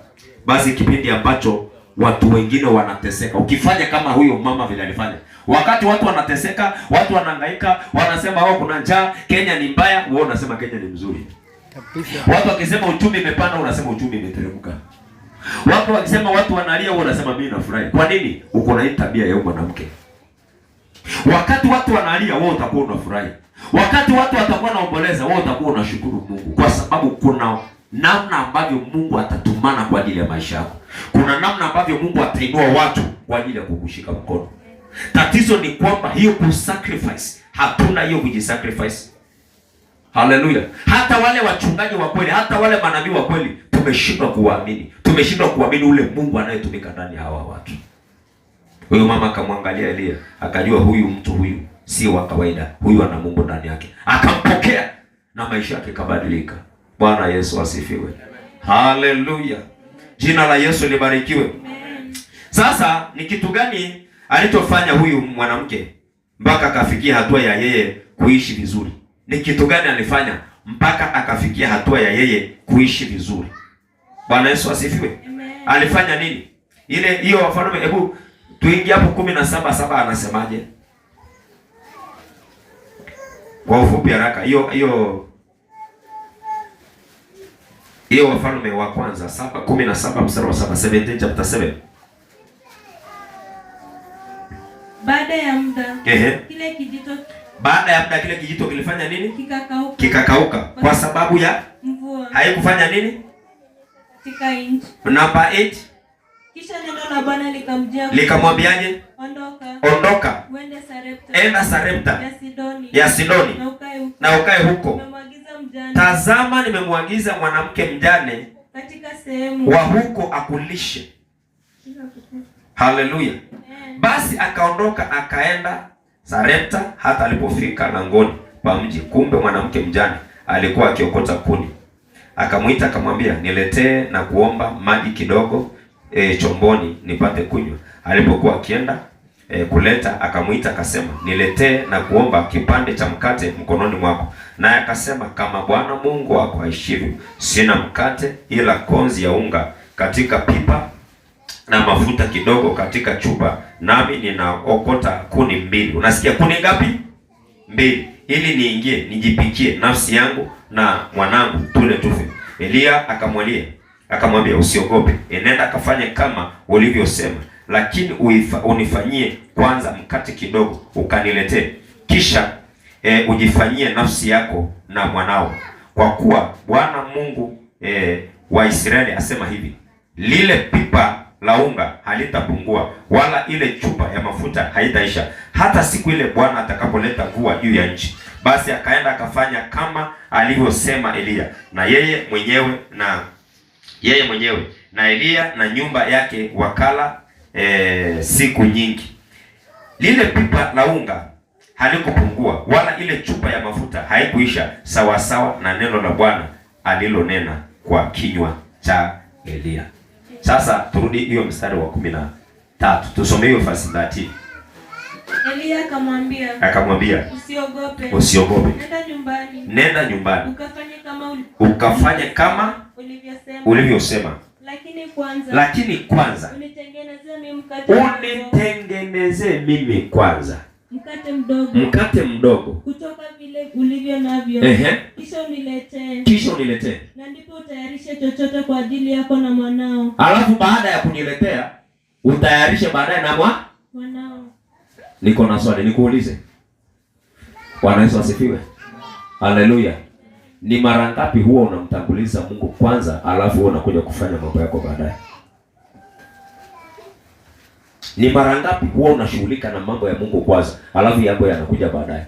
basi kipindi ambacho watu wengine wanateseka, ukifanya kama huyu mama vile alifanya, wakati watu wanateseka, watu wanahangaika, wanasema wao kuna njaa, Kenya ni mbaya, wewe unasema Kenya ni mzuri. Watu wakisema uchumi imepanda, unasema uchumi imeteremka. Watu wakisema watu wanalia, wewe unasema mimi nafurahi. Kwa nini? Uko na hii tabia ya mwanamke. Wakati watu wanalia, wewe utakuwa unafurahi. Wakati watu watakuwa wanaomboleza, wewe utakuwa unashukuru Mungu, kwa sababu kuna namna ambavyo Mungu atatumana kwa ajili ya maisha yako. Kuna namna ambavyo Mungu atainua watu kwa ajili ya kukushika mkono. Tatizo ni kwamba hiyo kusacrifice, hatuna hiyo kujisacrifice. Haleluya. Hata wale wachungaji wa kweli, hata wale manabii wa kweli tumeshindwa kuwaamini. Tumeshindwa kuamini ule Mungu anayetumika ndani ya hawa watu. Huyu mama akamwangalia Elia, akajua huyu mtu huyu si wa kawaida, huyu ana Mungu ndani yake. Akampokea na maisha yake kabadilika. Bwana Yesu asifiwe. Haleluya. Jina la Yesu libarikiwe. Sasa ni kitu gani alichofanya huyu mwanamke mpaka akafikia hatua ya yeye kuishi vizuri? Ni kitu gani alifanya mpaka akafikia hatua ya yeye kuishi vizuri? Bwana Yesu asifiwe. Alifanya nini? Ile hiyo Wafalme, hebu tuingie hapo 17:7 anasemaje? Kwa ufupi haraka, hiyo hiyo Wafalme wa kwanza 7:17 mstari wa 7, 17 chapter 7. Baada ya muda, kile kijito, baada ya muda kile kijito kilifanya nini? Kikakauka. Kikakauka kwa sababu ya mvua. Haikufanya nini? Katika nchi. Number 8. Kisha neno la Bwana likamjia, likamwambiaje? Ondoka. Ondoka. Uende Sarepta. Enda Sarepta ya Sidoni. Ya Sidoni. Na ukae huko. Na ukae huko. Tazama nimemwagiza mwanamke mjane katika sehemu wa huko akulishe. Haleluya. Basi akaondoka akaenda Sarepta, hata alipofika langoni pa mji, kumbe mwanamke mjane alikuwa akiokota kuni. Akamwita akamwambia, niletee na kuomba maji kidogo chomboni nipate kunywa. Alipokuwa akienda kuleta, akamwita akasema, niletee na kuomba kipande cha mkate mkononi mwako. Naye akasema, kama Bwana Mungu wako aishivyo, sina mkate ila konzi ya unga katika pipa na mafuta kidogo katika chupa, nami ninaokota kuni mbili. Unasikia, kuni ngapi? Mbili, ili niingie nijipikie nafsi yangu na mwanangu, tule tufe. Eliya akamwambia, usiogope, enenda akafanye kama ulivyosema, lakini unifanyie kwanza mkate kidogo ukaniletee, kisha ujifanyie nafsi yako na mwanao, kwa kuwa Bwana Mungu wa Israeli asema hivi, lile pipa la unga halitapungua wala ile chupa ya mafuta haitaisha, hata siku ile Bwana atakapoleta mvua juu ya nchi. Basi akaenda akafanya kama alivyosema Eliya, na yeye mwenyewe na Eliya na nyumba yake wakala siku nyingi. Lile pipa la unga halikupungua wala ile chupa ya mafuta haikuisha, sawasawa na neno la Bwana alilonena kwa kinywa cha Eliya. Sasa turudi hiyo mstari wa 13. Tusome hiyo verse 13. Eliya akamwambia, usiogope. Usiogope. Nenda nyumbani. Ukafanye kama ulivyosema. Lakini kwanza unitengenezee mimi kwanza mkate mdogo kutoka vile ulivyo navyo. Kisha uniletee. Na ndipo utayarishe chochote kwa ajili yako na mwanao. Alafu baada ya kuniletea utayarishe baadaye na mwanao. Niko na swali nikuulize. Bwana Yesu asifiwe. Haleluya. Ni mara ngapi huwa unamtanguliza Mungu kwanza alafu huwa unakuja kufanya mambo yako baadaye? Ni mara ngapi huwa unashughulika na mambo ya Mungu kwanza alafu yako yanakuja baadaye?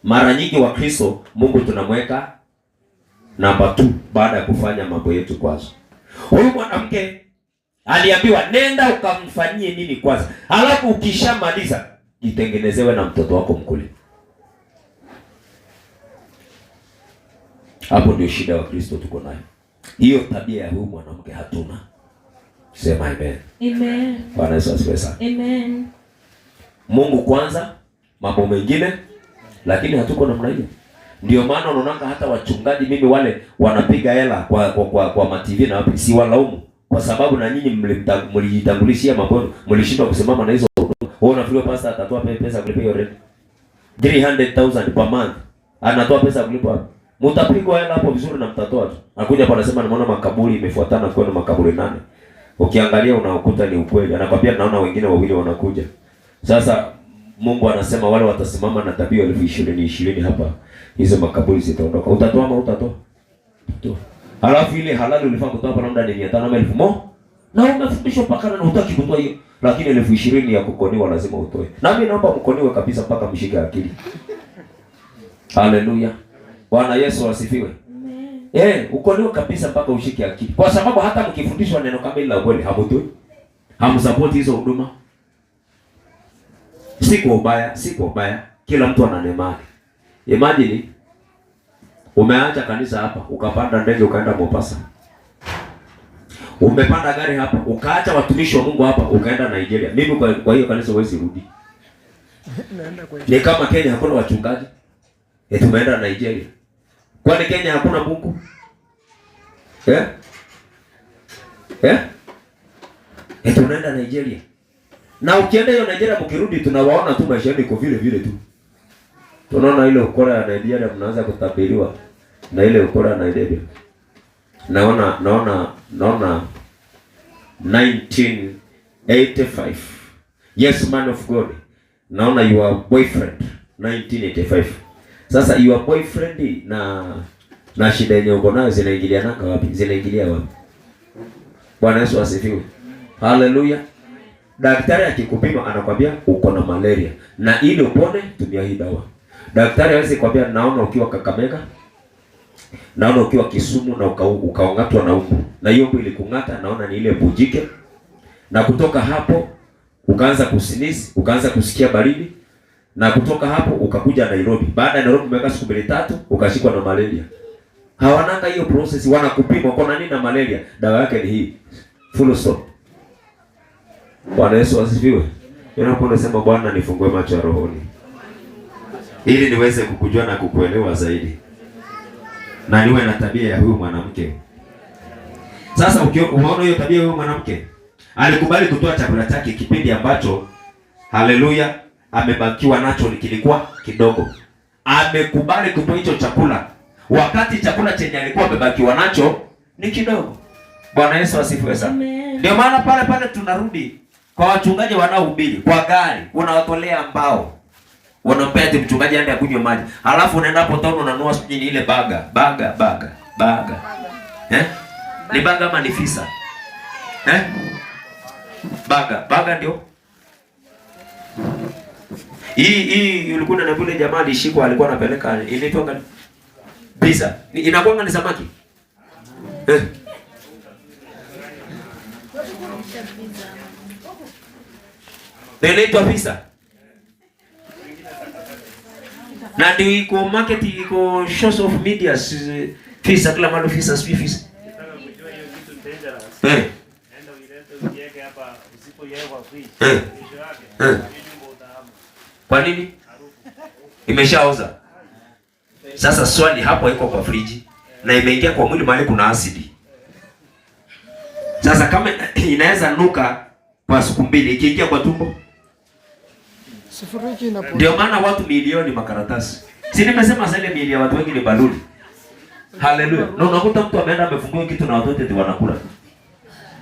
Mara nyingi wa Kristo Mungu tunamweka namba 2 baada ya kufanya mambo yetu kwanza. Huyu mwanamke aliambiwa nenda ukamfanyie nini kwanza, alafu ukishamaliza jitengenezewe na mtoto wako mkule. Hapo ndio shida wa Kristo tuko nayo. Hiyo tabia ya huyu mwanamke hatuna. Sema amen. Amen. Bwana Yesu asifiwe sana. Amen. Mungu kwanza, mambo mengine, lakini hatuko namna hiyo. Ndio maana unaona hata wachungaji mimi wale wanapiga hela kwa ma-TV na wapi, si walaumu, kwa sababu na nyinyi mlijitangulishia mambo, mlishindwa kusimama na hizo huduma. Wewe unafikiri pastor atatoa pesa kulipa hiyo rent? 300,000 per month. Anatoa pesa kulipa wapi? Mtapigwa hela hapo vizuri na mtatoa tu. Anakuja hapa anasema nimeona makaburi imefuatana kwa makaburi 8. Ukiangalia unakuta ni ukweli. Anakwambia naona wengine wawili wanakuja. Sasa Mungu anasema wale watasimama na dhabihu 20,020 hapa, hizo makaburi zitaondoka. Utatoa ama utatoa? Utatoa. Halafu ile halali ulifaa kutoa hapa labda ni 500 ama 1000. Na umefundishwa mpaka na hutaki kutoa hiyo. Lakini 20,000 ya kukoniwa lazima utoe. Na mimi naomba mkoniwe kabisa mpaka mshike akili. Haleluya. Bwana Yesu asifiwe. Amen. Ukoniwe kabisa mpaka ushike akili. Kwa sababu hata mkifundishwa neno kamili la kweli hamtoi. Hamsupport hizo huduma. Si kwa ubaya, si kwa ubaya. Kila mtu ana neema yake. Imagine umeacha kanisa hapa, ukapanda ndege ukaenda Mombasa. Umepanda gari hapa, ukaacha watumishi wa Mungu hapa, ukaenda Nigeria. Mimi kwa hiyo kanisa huwezi rudi. Ni kama Kenya hakuna wachungaji. Tumeenda Nigeria. Kwani Kenya hakuna Mungu? Tunaenda Nigeria. Na ukienda hiyo Nigeria mkirudi tunawaona tu maisha yenu iko vile vile tu. Tunaona ile ukora ya Nigeria mnaanza kutabiriwa na ile ukora ya Nigeria. Naona 1985. Yes, man of God. Naona your boyfriend 1985. Sasa your boyfriend na shida yenye uko nayo zinaingilia nanga wapi? Zinaingilia wapi? Bwana Yesu asifiwe. Hallelujah. Daktari akikupima anakwambia uko na malaria na ili upone tumia hii dawa. Daktari hawezi kwambia naona ukiwa Kakamega, naona ukiwa Kisumu na ukaongatwa na umbu, na hiyo umbu ilikung'ata, naona ni ile bujike, na kutoka hapo ukaanza kusinisi, ukaanza kusikia baridi, Na kutoka hapo ukakuja Nairobi. Baada ya Nairobi umekaa siku 2 3 ukashikwa na malaria. Hawananga hiyo process, wanakupima uko na nini na malaria. Dawa yake ni hii. Full stop. Bwana Yesu asifiwe. Unapokuwa unasema Bwana nifungue macho ya rohoni ili niweze kukujua na kukuelewa zaidi, na niwe na tabia ya huyu mwanamke. Sasa umeona hiyo tabia ya huyu mwanamke, alikubali kutoa chakula chake kipindi ambacho, haleluya, amebakiwa nacho kilikuwa kidogo. Amekubali kutoa hicho chakula wakati chakula chenye alikuwa amebakiwa nacho ni kidogo. Bwana Yesu asifiwe sana. Ndio maana pale pale tunarudi kwa wachungaji wanaohubiri kwa gari, unawatolea mbao, unampea ati mchungaji aende akunywe maji, alafu unaenda hapo town unanunua sijui ni ile baga baga baga baga, eh, ni baga ama ni fisa, eh, baga baga ndio hii ulikuwa na yule jamaa alishikwa, alikuwa anapeleka inaitwa pizza, inakuwa ni samaki, eh, inaitwa pizza. Na ndio iko market, iko source of media, fisa kila mahali, fisa sijui fisa. Kwa nini? Imeshaoza. Sasa swali hapo iko kwa friji na imeingia kwa mwili mahali kuna asidi. Sasa kama inaweza nuka kwa siku 2 ikiingia kwa tumbo. Ndio maana watu milioni makaratasi. Si nimesema sasa ile miili ya watu wengi ni baluni. Haleluya. Na unakuta mtu ameenda amefungua kitu na watoto eti wanakula.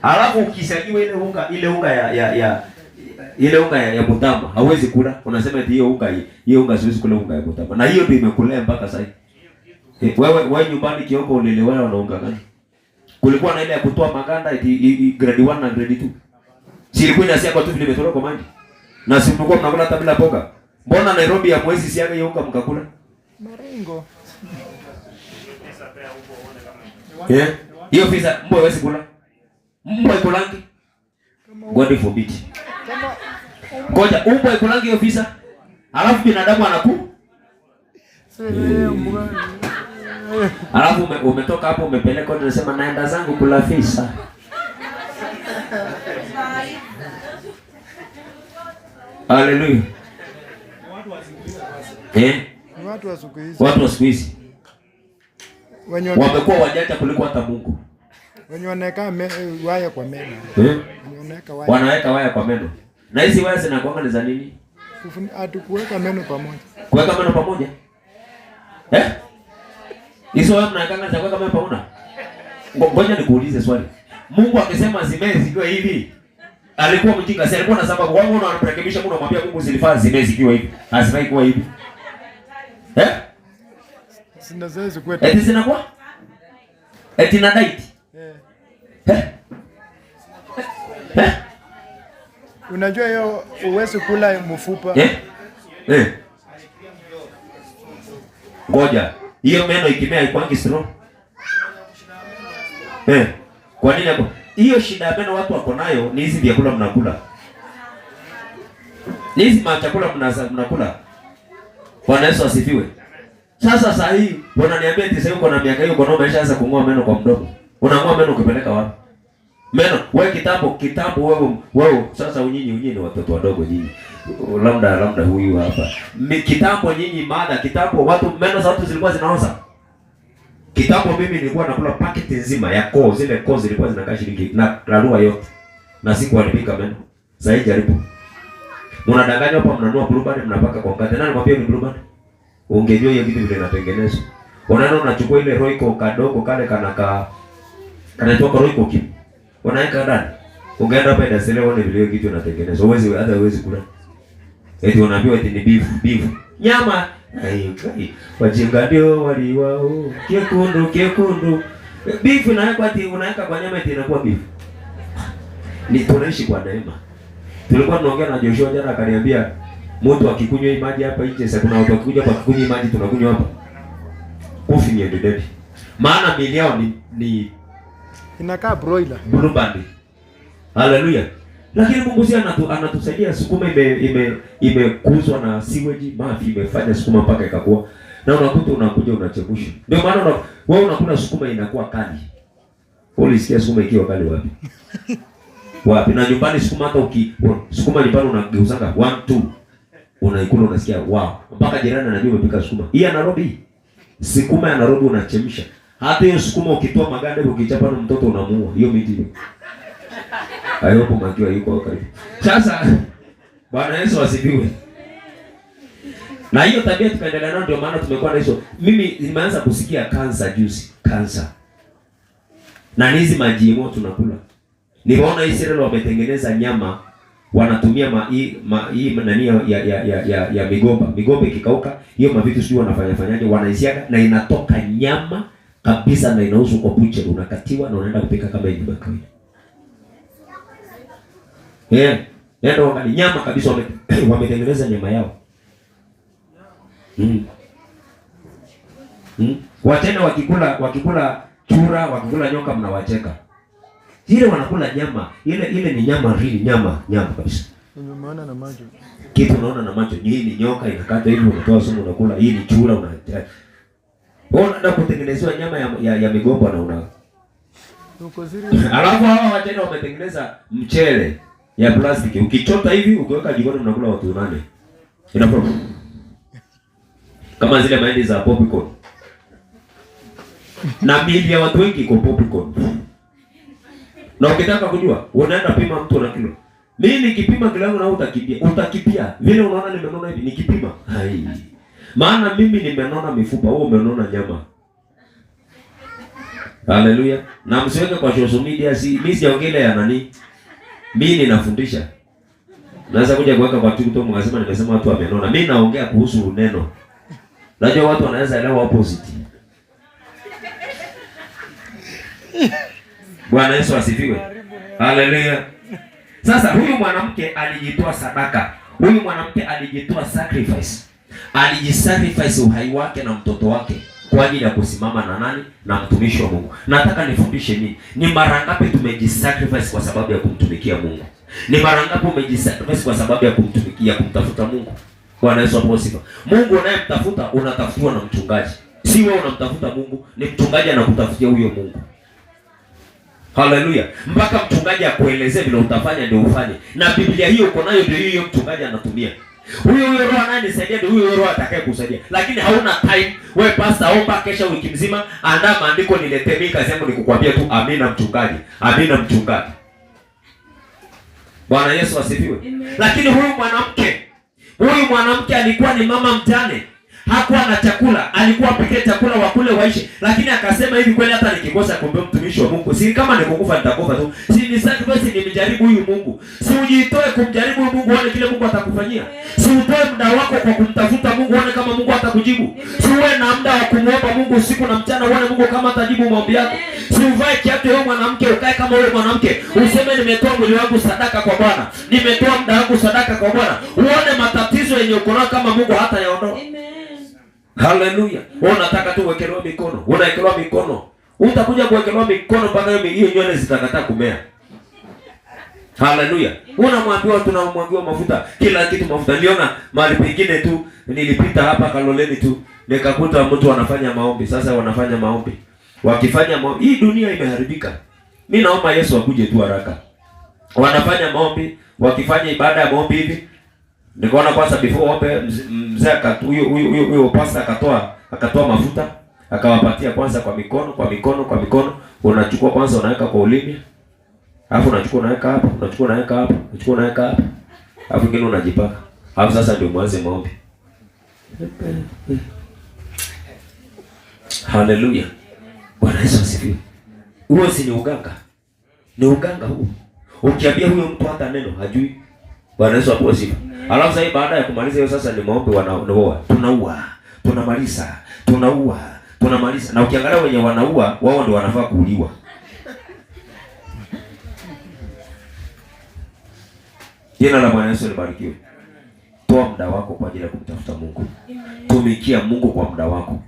Alafu ukishagiwa ile unga ya ile unga ya mutama hauwezi kula. Unasema eti hiyo unga siwezi kula unga ya mutama. Na hiyo ndio imekulea mpaka sasa. Wewe nyumbani Kioko ulilelewa na unga gani? Kulikuwa na ile ya kutoa maganda eti grade 1 na grade 2. Si ilikuwa inasiagwa tu vile imetolewa kwa maji. Na si mlikuwa mnakula hata bila mboga. Mbona Nairobi ya mwezi siaga hiyo unga mkakula? Marengo. Eh? Hiyo pizza mbwa hawezi kula. Mbwa ikulangi. God forbid. Ngoja mbwa ikulangi hiyo pizza. Alafu binadamu anaku. Alafu umetoka hapo umepeleka unasema naenda zangu kula fisa. Haleluya. Eh? Watu wa siku hizi. Watu wa siku hizi. Wamekuwa wajanja kuliko hata Mungu. Wenye wanaweka waya kwa meno. Eh? Wanaweka waya kwa meno. Na hizi waya zinakuanga ni za nini? Kuweka meno pamoja. Kuweka meno pamoja? Eh? Hizo waya mnaweka za kuweka meno pamoja? Ngoja nikuulize swali. Mungu akisema zimee zikiwa hivi, alikuwa mjinga, si alikuwa na sababu. Wao wanamrekebisha Mungu, anamwambia Mungu zilifaa zimee zikiwa hivi. Hazifai kuwa hivi. Eh? Zinaweza kuwa. Eti zinakuwa? Eti na diet. Eh. Eh? Unajua hiyo uwezi kula mfupa. Eh? Eh. Ngoja. Hiyo meno ikimea haikuangi strong. Eh. Kwa nini hapo? Hiyo shida ya meno watu wako nayo ni hizi vyakula mnakula. Ni hizi machakula mnakula. Bwana Yesu asifiwe. Sasa saa hii wananiambia eti sasa uko na miaka hiyo uko na umeshaanza kung'oa meno kwa mdomo. Unang'oa meno ukipeleka wapi? Meno wewe kitambo wewe sasa unyinyi ni watoto wadogo nyinyi. Labda huyu hapa. Kitambo nyinyi mada kitambo watu meno za watu zilikuwa zinaoza. Kitambo mimi nilikuwa nakula paketi nzima ya koo, zile koo zilikuwa zinakaa shilingi na rarua yote. Na sikuharibika meno. Sasa jaribu. Mnadanganywa hapa, mnanua blue band mnapaka kwa mkate. Nani mwambie ni blue band? Ungejua hiyo kitu vile inatengenezwa. Unaona unachukua ile roiko kadogo kale kana kanaitwa roiko kipu. Unaweka ndani. Ungeenda hapa inaselewa uone vile hiyo kitu inatengenezwa. Huwezi hata huwezi kula. Eti unaambiwa eti ni beef. Nyama. Ai, wajinga ndio waliwao. Kekundu. Beef inawekwa ati unaweka kwa nyama eti inakuwa beef. Ni tunaishi kwa neema. Tulikuwa tunaongea na Joshua jana akaniambia mtu akikunywa hii maji hapa nje, sasa kuna watu wakikuja hapa akikunywa hii maji tunakunywa hapa. Kufi ni endelevi. Maana miili yao ni inakaa broiler. Blue band. Hallelujah. Lakini Mungu si anatusaidia. Sukuma imekuzwa na sewage, mafi imefanya sukuma mpaka ikakuwa. Na unakuta unakuja unachemsha. Ndio maana wewe unakula sukuma inakuwa kali. Ulisikia sukuma ikiwa kali wapi? Wapi? Na nyumbani sukuma hata sukuma nyumbani unageuzanga 1 2. Unaikula unasikia wow. Mpaka jirani anajua umepika sukuma. Hii ya Nairobi. Sukuma ya Nairobi unachemsha. Hata hiyo sukuma ukitoa maganda ukichapa na mtoto unamuua. Hiyo miti hiyo. Hayo makiwa yuko karibu. Sasa Bwana Yesu asifiwe. Na hiyo tabia tukaendelea nayo, ndio maana tumekuwa na hizo. Mimi nimeanza kusikia kansa juzi, kansa. Na hizi maji tunakula. Nimeona Israeli wametengeneza nyama, wanatumia hii nani ya migomba. Migomba ikikauka, hiyo mavitu sijui wanafanya fanyaje, wanaisiaga na inatoka nyama kabisa na inauzwa kwa butcher, unakatiwa na unaenda kupika kama ilivyo kawaida. Yeah, nenda wangali nyama kabisa wametengeneza nyama yao. Wachana wakikula chura, wakikula nyoka mnawacheka. Ile wanakula nyama, ile ni nyama real, nyama kabisa. Umeona na macho. Kitu unaona na macho, hii ni nyoka inakata hivi unatoa sumu unakula, hii ni chura una. Wewe unaenda kutengenezewa nyama ya migomba na una. Uko serious? Alafu hawa wachana wametengeneza mchele ya plastiki. Ukichota hivi ukiweka jikoni mnakula watu 8. Inakuwa kama zile mahindi za popcorn. Na miili ya watu wengi iko popcorn. Na ukitaka kujua, unaenda pima mtu na kilo. Mimi nikipima kilo yangu na utakimbia. Utakimbia. Vile unaona nimenona hivi nikipima. Hai. Maana mimi nimenona mifupa, wewe umenona nyama. Haleluya. Na msiweke kwa social media, si mimi sijaongelea ya nani. Mimi ninafundisha. Naweza kuja kuweka kwa TikTok mkasema nimesema watu wamenona. Mimi naongea kuhusu neno. Najua watu wanaweza elewa opposite. Bwana Yesu asifiwe. Haleluya. Sasa huyu mwanamke alijitoa sadaka. Huyu mwanamke alijitoa sacrifice. Alijisacrifice uhai wake na mtoto wake kwa ajili ya kusimama na nani? Na mtumishi wa Mungu. Nataka nifundishe nini? Ni mara ngapi tumejisacrifice kwa sababu ya kumtumikia Mungu? Ni mara ngapi umejisacrifice kwa sababu ya kumtumikia, kumtafuta Mungu? Bwana Yesu apewe sifa. Mungu unayemtafuta unatafutiwa na mchungaji. Si wewe unamtafuta Mungu, ni mchungaji anakutafutia huyo Mungu. Haleluya. Mpaka mchungaji akuelezee vile utafanya ndio ufanye. Na Biblia hiyo uko nayo ndio hiyo mchungaji anatumia. Huyo huyo roho anayenisaidia ndio huyo roho atakayekusaidia. Lakini hauna time. Wewe pastor, omba kesha wiki mzima, andaa maandiko niletee mimi, kazi yangu ni kukuambia tu amina mchungaji. Amina mchungaji. Bwana Yesu asifiwe. Lakini huyu mwanamke alikuwa ni mama mjane. Hakuwa na chakula, alikuwa apike chakula wakule waishi. Lakini akasema hivi, kweli hata nikikosa kuombea mtumishi wa Mungu, si kama nikukufa nitakufa tu. Si ni sacrifice nimjaribu huyu Mungu. Si ujitoe kumjaribu huyu Mungu uone kile Mungu atakufanyia. Si utoe muda wako kwa kumtafuta Mungu uone kama Mungu atakujibu. Si uwe na muda wa kumuomba Mungu usiku na mchana uone Mungu kama atajibu maombi yako. Si uvae kiatu wewe mwanamke ukae kama wewe mwanamke. Useme nimetoa mwili wangu sadaka kwa Bwana. Nimetoa muda wangu sadaka kwa Bwana. Uone matatizo yenye uko nayo kama Mungu hatayaondoa. Haleluya. Wewe unataka tu uwekelewe mikono. Unaekelewa mikono. Utakuja kuwekelewa mikono mpaka hiyo nywele zitakataa kumea. Haleluya. Unamwambiwa tunamwagiwa mafuta, kila kitu mafuta. Niliona mahali pengine tu nilipita hapa Kaloleni tu nikakuta mtu anafanya maombi. Sasa wanafanya maombi. Wakifanya maombi, hii dunia imeharibika. Mimi naomba Yesu akuje tu haraka. Wanafanya maombi, wakifanya ibada ya maombi hivi. Nikaona kwanza before ombe mzee huyo pastor akatoa mafuta, akawapatia kwanza kwa mikono, kwa mikono, kwa mikono. Unachukua kwanza unaweka kwa ulimi. Alafu unachukua unaweka hapa, unachukua unaweka hapa, unachukua unaweka hapa. Alafu kingine unajipaka. Alafu sasa ndio mwanze maombi. Haleluya. Bwana Yesu asifiwe. Huo si ni uganga? Ni uganga huo. Ukiambia huyo mtu hata neno hajui. Bwana Yesu apewe sifa. Alafu sasa baada ya kumaliza hiyo sasa ni maombi wanaoa. Tunaua, tunamaliza, tunaua, tunamaliza. Na ukiangalia wenye wanaua wao ndio wanafaa kuuliwa. Jina la Bwana Yesu libarikiwe. Toa muda wako kwa ajili ya kumtafuta Mungu. Tumikia Mungu kwa muda wako.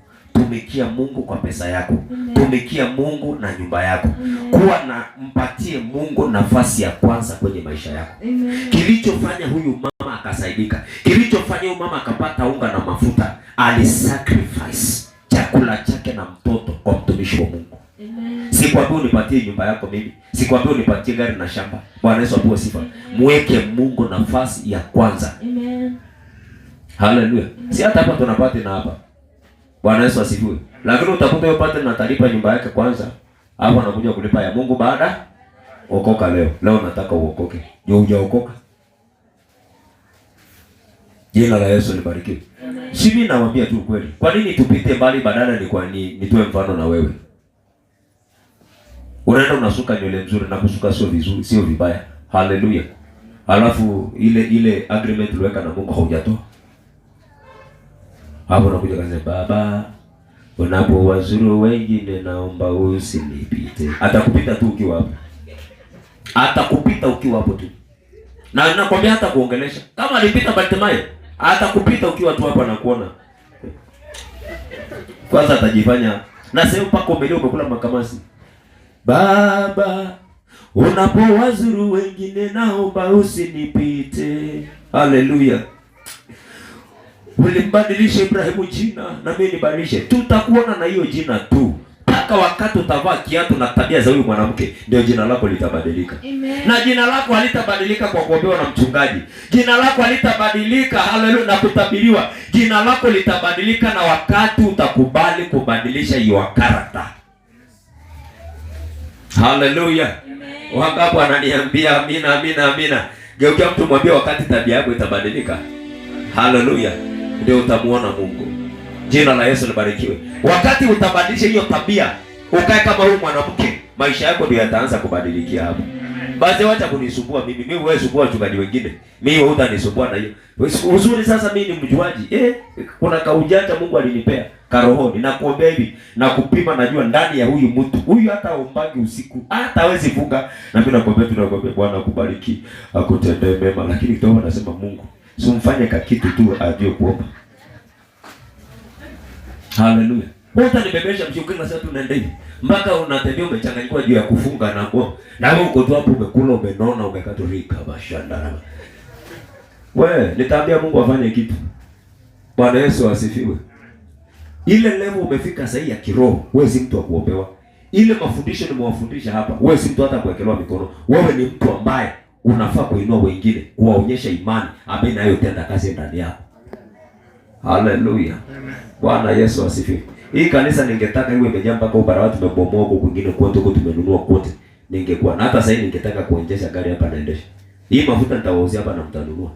Tumikia Mungu kwa pesa yako. Amen. Tumikia Mungu na nyumba yako. Amen. Kuwa na mpatie Mungu nafasi ya kwanza kwenye maisha yako. Amen. Kilichofanya huyu mama akasaidika, kilichofanya huyu mama akapata unga na mafuta, alisacrifice chakula chake na mtoto kwa mtumishi wa Mungu. Sikwambii unipatie nyumba yako mimi, sikwambii unipatie gari na shamba. Bwana Yesu apewe sifa. Mweke Mungu nafasi ya kwanza. Amen. Haleluya. Si hata hapa tunapata na hapa. Bwana Yesu asifiwe. Lakini utakuta hiyo partner atalipa nyumba yake kwanza, hapo anakuja kulipa ya Mungu baada. Okoka leo. Leo nataka uokoke. Je, hujaokoka? Jina la Yesu libarikiwe. Si mimi nawaambia tu ukweli. Kwa nini tupite mbali badala ni kwa nini nitoe mfano na wewe? Unaenda unasuka nywele nzuri na kusuka sio vizuri, sio vibaya. Haleluya. Alafu ile agreement uliweka na Mungu haujatoa. Hapo unakuja kaza, baba unapowazuru wengine naomba usinipite. Atakupita tu ukiwa hapo. Atakupita ukiwa hapo tu. Na nakwambia hata kuongelesha. Kama alipita Bartimayo, atakupita ukiwa tu hapa na kuona. Kwanza atajifanya na sehemu pako umelia umekula makamasi. Baba unapowazuru wengine naomba usinipite. Haleluya. Ulimbadilisha Ibrahimu jina na mimi nibadilishe. Tutakuona na hiyo jina tu. Mpaka wakati utavaa kiatu na tabia za huyu mwanamke, ndio jina lako litabadilika. Amen. Na jina lako halitabadilika kwa kuombewa na mchungaji. Jina lako halitabadilika, haleluya, na kutabiriwa. Jina lako litabadilika na wakati utakubali kubadilisha your character. Haleluya. Wangapi wananiambia amina, amina, amina? Geukia mtu mwambie wakati tabia yako itabadilika. Haleluya. Ndio utamuona Mungu. Jina la Yesu libarikiwe. Wakati utabadilisha hiyo tabia, ukae kama huyu mwanamke, maisha yako ndio yataanza kubadilikia hapo. Basi wacha kunisumbua mimi. Mimi wewe sumbua wachungaji wengine. Mimi wewe utanisumbua na hiyo. Uzuri sasa mimi ni mjuaji. Kuna kaujanja Mungu alinipea karohoni na kuombea hivi na kupima, najua ndani ya huyu mtu. Huyu hata ombagi usiku, hata hawezi funga. Na mimi nakuombea tu, nakuombea Bwana akubariki, akutendee mema, lakini kidogo nasema Mungu, simfanye kakitu tu ajue kuomba. Haleluya. Wewe utanibebesha mshuki na sasa tunaenda hivi. Mpaka unatembea umechanganyikiwa juu ya kufunga na kuomba. Na wewe uko tu hapo umekula umenona umekatorika bashanda. Wewe nitaambia Mungu afanye kitu. Bwana Yesu asifiwe. Ile level umefika sasa ya kiroho, wewe si mtu wa kuombewa. Ile mafundisho nimewafundisha hapa, wewe si mtu hata kuwekelewa mikono. Wewe ni mtu ambaye unafaa kuinua wengine, kuwaonyesha imani ambayo inayotenda kazi ndani yako. Haleluya. Bwana Yesu asifiwe. Hii kanisa ningetaka iwe imejaa mpaka barabara tumebomoa huko kwingine kote huko tumenunua kote. Ningekuwa na hata sasa ningetaka kuendesha gari hapa naendesha. Hii mafuta nitawauzia hapa na mtanunua.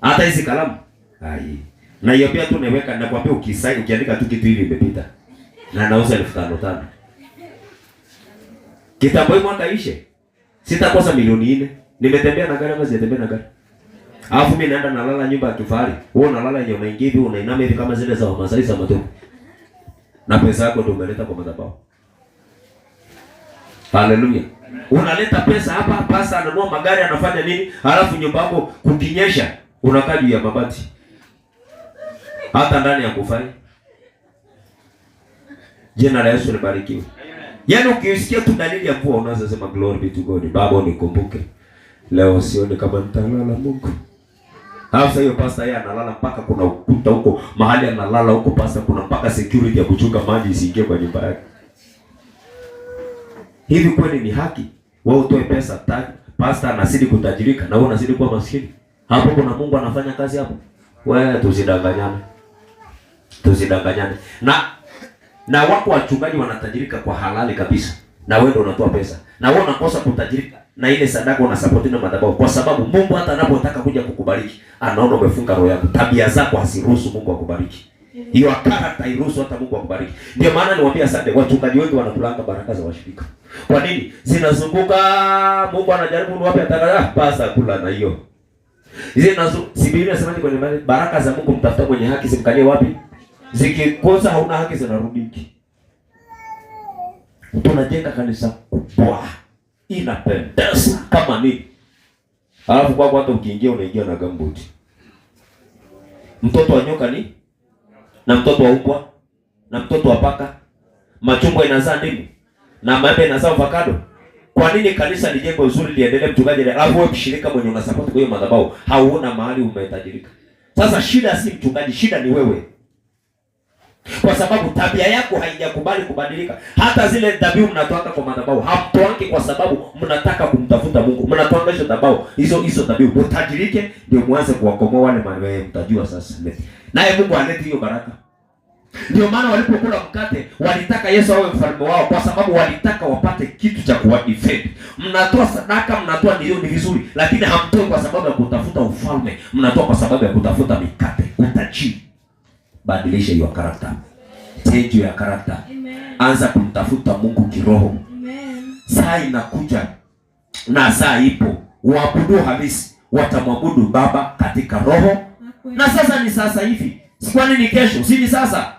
Hata hizi kalamu. Ai. Na hiyo pia tu naweka na kuambia ukisaini ukiandika tu kitu hivi imepita. Na nauza 5,000. Kitambo mwaka ishe. Sitakosa milioni 4. Nimetembea na gari ama sijatembea na gari? Alafu mimi naenda nalala nyumba ya kifahari. Wewe unalala yenye unaingia hivi unainama hivi kama zile za Wamasai za matope. Na pesa yako ndio umeleta kwa madhabahu. Haleluya. Unaleta pesa hapa, pasa ananunua magari anafanya nini? Alafu nyumba yako kukinyesha unakaa juu ya mabati. Hata ndani ya kufai. Jina la Yesu libarikiwe. Yaani ukisikia tu dalili ya mvua unaanza sema glory be to God. Baba unikumbuke. Leo sioni kama nitalala Mungu. Hasa hiyo pasta yeye analala mpaka kuna ukuta huko, mahali analala huko pasta kuna mpaka security ya kuchunga maji isiingie kwa nyumba yake. Hivi kweli ni haki? Wewe utoe pesa pasta anazidi kutajirika na wewe unazidi kuwa maskini. Hapo kuna Mungu anafanya kazi hapo. Wewe tusidanganyane. Tusidanganyane. Na wako wachungaji wanatajirika kwa halali kabisa. Na wewe ndio unatoa pesa. Na wewe unakosa kutajirika na ile sadaka una support na madhabahu, kwa sababu Mungu hata anapotaka kuja kukubariki anaona umefunga roho yako. Tabia zako haziruhusu Mungu akubariki. Hiyo character hairuhusu hata Mungu akubariki. Ndio maana niwaambia asante, wachungaji wengi wanakulanga baraka za washirika. Kwa nini? Zinazunguka, Mungu anajaribu ni wapi ataka pasa kula na hiyo. Zinazo si Biblia inasemaje kwenye baraka za Mungu mtafuta mwenye haki zimkalie wapi? Zikikosa hauna haki zinarudi. Tunajenga kanisa kubwa. Inapendeza kama nini. Alafu kwa hata ukiingia unaingia na gambuti. Mtoto wa nyoka ni na mtoto wa umbwa na mtoto wa paka? Machungwa inazaa ndimu na maembe inazaa avocado. Kwa nini kanisa lijengwe uzuri liendelee, mchungaji, alafu wewe mshirika mwenye una support kwa hiyo madhabahu hauona mahali umetajirika? Sasa shida si mchungaji, shida ni wewe, kwa sababu tabia yako haijakubali kubadilika. Hata zile dhabihu mnatoaka kwa madhabahu hamtoangi kwa sababu mnataka kumtafuta Mungu, mnatoanga hizo dhabihu hizo dhabihu mtajirike, ndio muanze kuwakomoa wale mawe, mtajua sasa. Naye Mungu alete hiyo baraka. Ndio maana walipokula mkate walitaka Yesu awe mfalme wao, kwa sababu walitaka wapate kitu cha kuwa defend. Mnatoa sadaka, mnatoa ndio ni vizuri, lakini hamtoi kwa sababu ya kutafuta ufalme, mnatoa kwa sababu ya kutafuta mikate, utajiri. Badilisha hiyo character, change your character. Amen. Anza kumtafuta Mungu kiroho. Amen. Saa inakuja na saa ipo, waabudu halisi watamwabudu Baba katika roho na sasa ni sasa hivi, si kwani ni kesho? Si ni sasa?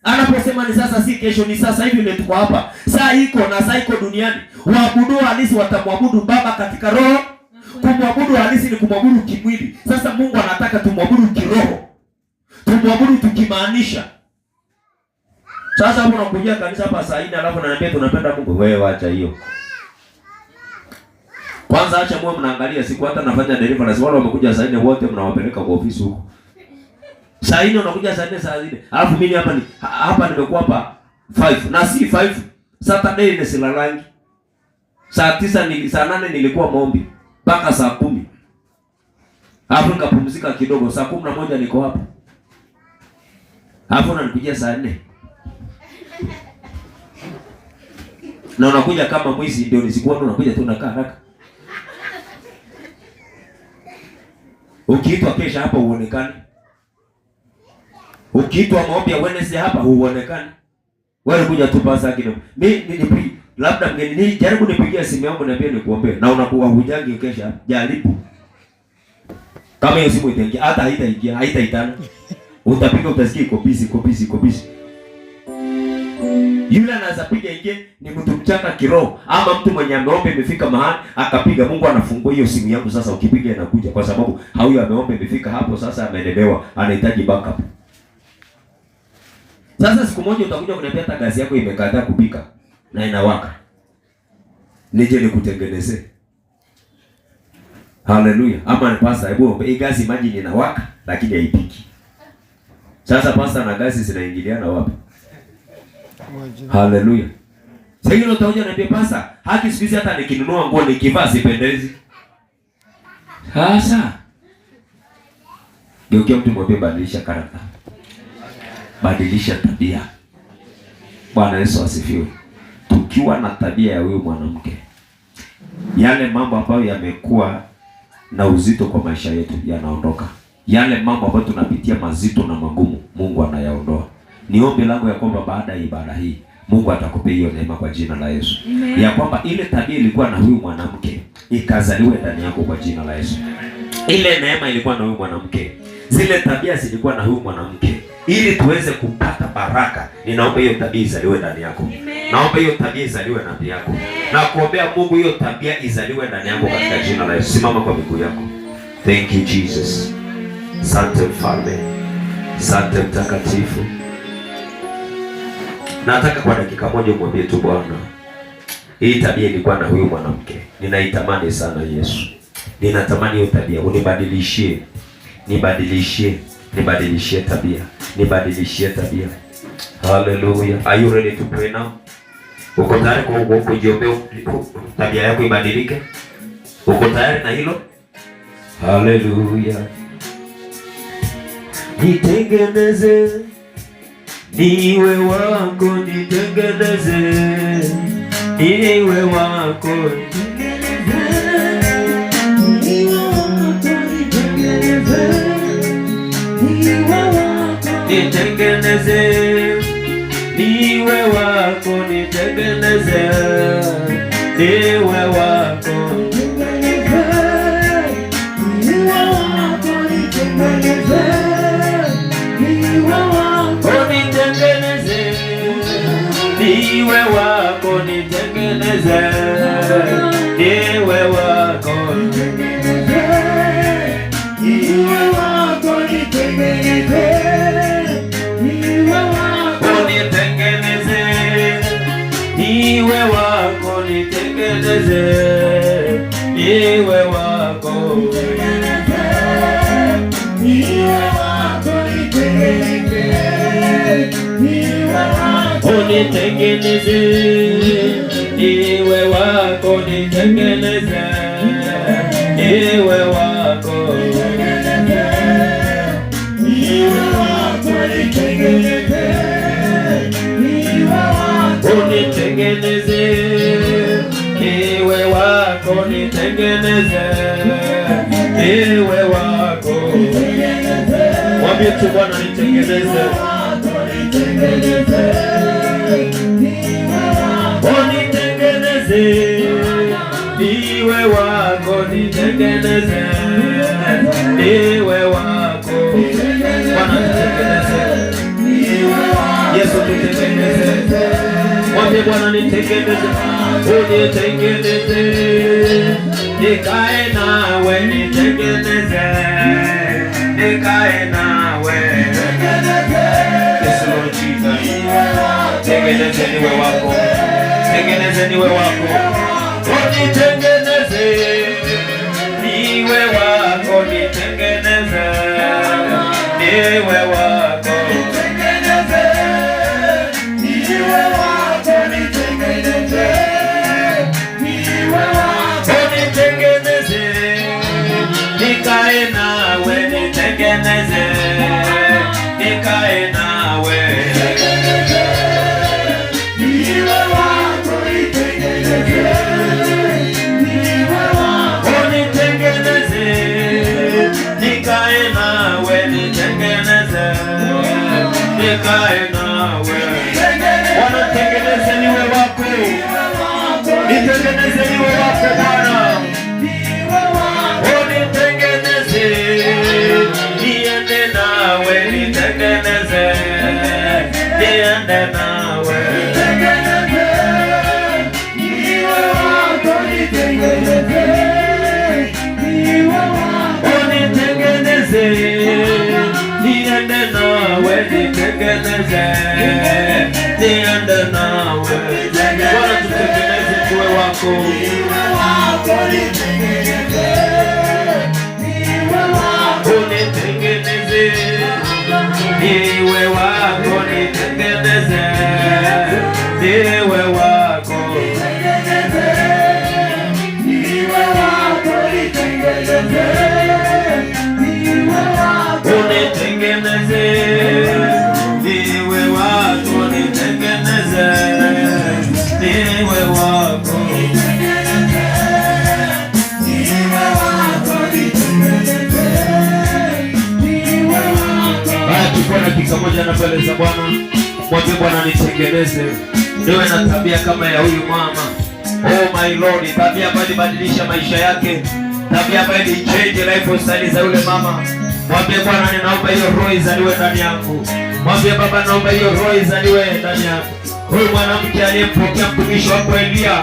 Anaposema ni sasa, si kesho, ni sasa hivi ndio tuko hapa. Saa iko na saa iko duniani. Waabudu halisi watamwabudu Baba katika roho. Kumwabudu halisi ni kumwabudu kimwili. Sasa Mungu anataka tumwabudu kiroho, tumwabudu tukimaanisha. Sasa hapo unakuja kanisa hapa saa 4 alafu unaniambia tunapenda Mungu. Wewe wacha hiyo. Kwanza acha muwe mnaangalia siku hata nafanya deliverance, wale wamekuja saa 4 wote mnawapeleka kwa ofisi huko. Saa 4 unakuja saa 4 saa 4. Alafu mimi hapa ni hapa nimekuwa hapa 5 na si 5 Saturday ni silalangi. Saa 9 ni saa 8 nilikuwa maombi mpaka saa 10. Alafu nikapumzika kidogo saa 11 niko hapa. Alafu unanikujia saa 4. Na unakuja kama mwizi ndio nisikuone, unakuja tu unakaa haraka. Ukiitwa kesha hapa huonekani. Ukiitwa maombi ya Wednesday hapa huonekani. Wewe kuja tu pasa kidogo. Mimi ni labda mgeni ni jaribu nipigie simu yangu niambie nikuombee na unakuwa hujangi kesha. Jaribu. Kama hiyo simu itaingia hata haitaingia, haitaitana. Utapiga utasikia iko busy, iko busy, iko busy. Yule anaweza piga ingie ni mtu mchanga kiroho ama mtu mwenye ameomba imefika mahali akapiga, Mungu anafungua hiyo simu yangu sasa, ukipiga inakuja, kwa sababu huyo ameomba imefika hapo sasa, ameelewa, anahitaji backup. Sasa siku moja utakuja kuniambia hata gazi yako imekataa kupika na inawaka, nije nikutengenezee. Haleluya. Ama ni pasta, hebu hii gazi imagine inawaka lakini haipiki. Sasa pasta na gazi zinaingiliana wapi? Haleluya. Sasa hiyo utakuja niambia pasta, haki siku hizi hata nikinunua nguo nikivaa sipendezi. Sasa geukia mtu mwambie badilisha character. Badilisha tabia. Bwana Yesu asifiwe. Tukiwa na tabia ya huyu mwanamke, yale mambo ambayo yamekuwa na uzito kwa maisha yetu yanaondoka. Yale mambo ambayo tunapitia mazito na magumu, Mungu anayaondoa. Ni ombi langu ya kwamba baada ya ibada hii Mungu atakupea hiyo neema kwa jina la Yesu. Amen. Ya kwamba ile tabia ilikuwa na huyu mwanamke ikazaliwe ndani yako kwa jina la Yesu. Ile neema ilikuwa na huyu mwanamke, zile tabia zilikuwa na huyu mwanamke, ili tuweze kupata baraka. Ninaomba hiyo tabia izaliwe ndani yako. Amen. Naomba hiyo tabia izaliwe ndani yako. Na kuombea Mungu hiyo tabia izaliwe ndani yako katika jina la Yesu. Simama kwa miguu yako. Thank you Jesus. Asante Mfalme. Asante Mtakatifu. Nataka kwa dakika moja umwambie tu Bwana, hii tabia ilikuwa na huyu mwanamke, ninaitamani sana Yesu. Ninatamani hiyo tabia unibadilishie. Nibadilishie, nibadilishie tabia. Nibadilishie tabia. Hallelujah. Are you ready to pray now? Uko tayari kujiombea tabia yako ibadilike? Uko tayari na hilo? Hallelujah. Nitengeneze niwe wako, nitengeneze niwe wako, nitengeneze niwe wako, nitengeneze niwe wako, nitengeneze niwe wako, nitengeneze niwe wako, Niwe wako nitengeneze, niwe wako Niwe wako nitengeneze, niwe wako unitengeneze, niwe wako nitengeneze, niwe wako niwe wako nitengeneze, niwe wako unitengeneze, niwe wako nitengeneze, niwe wako. Mwambie tu Bwana nitengeneze, nitengeneze, niwe wako unitengeneze, niwe wako nitengeneze, niwe wako. Bwana nitengeneze, Yesu tutengeneze. Mwambie Bwana nitengeneze, unitengeneze, nikae nawe nitengeneze, nikae nawe. Yes, Lord Jesus. Tengeneze niwe wako, tengeneze niwe wako, unitengeneze, niwe wako, nitengeneze, niwe wako. Nitengeneze, niwe wako nitengeneze, niwe wako Unitengeneze, nikae nawe, nitengeneze, nikae nawe. niwe wako nitengeneze, niwe wako Unitengeneze, nikae nawe, nitengeneze, nikae nawe. Bwana tengeneze niwe wako, nitengeneze niwe wako Bwana. Unitengeneze, niende nawe, nitengeneze, niende nawe. Nitengeneze, niwe wako nitengeneze, niwe wako Unitengeneze, niende nawe, nitengeneze, niende nawe. Bwana tutengeneze tuwe wako. niwe wako nitengeneze, niwe wako Unitengeneze, niwe wako, nitengeneze, niwe wako. Nitengeneze, niwe wako nitengeneze, niwe wako Unitengeneze, niwe wako, nitengeneze, niwe wako. niwe wako nitengeneze, niwe wako Haya, chukua dakika moja na mbele za Bwana, mwambie Bwana nitengeneze, niwe na tabia kama ya huyu mama. Oh my Lord, tabia ambayo ilibadilisha maisha yake, tabia ambayo ilichange lifestyle za yule mama. Mwambie Bwana, ninaomba hiyo roho izaliwe ndani yangu. Mwambie Baba, naomba hiyo roho izaliwe ndani yangu. Huyu mwanamke aliyempokea mtumishi wako Elia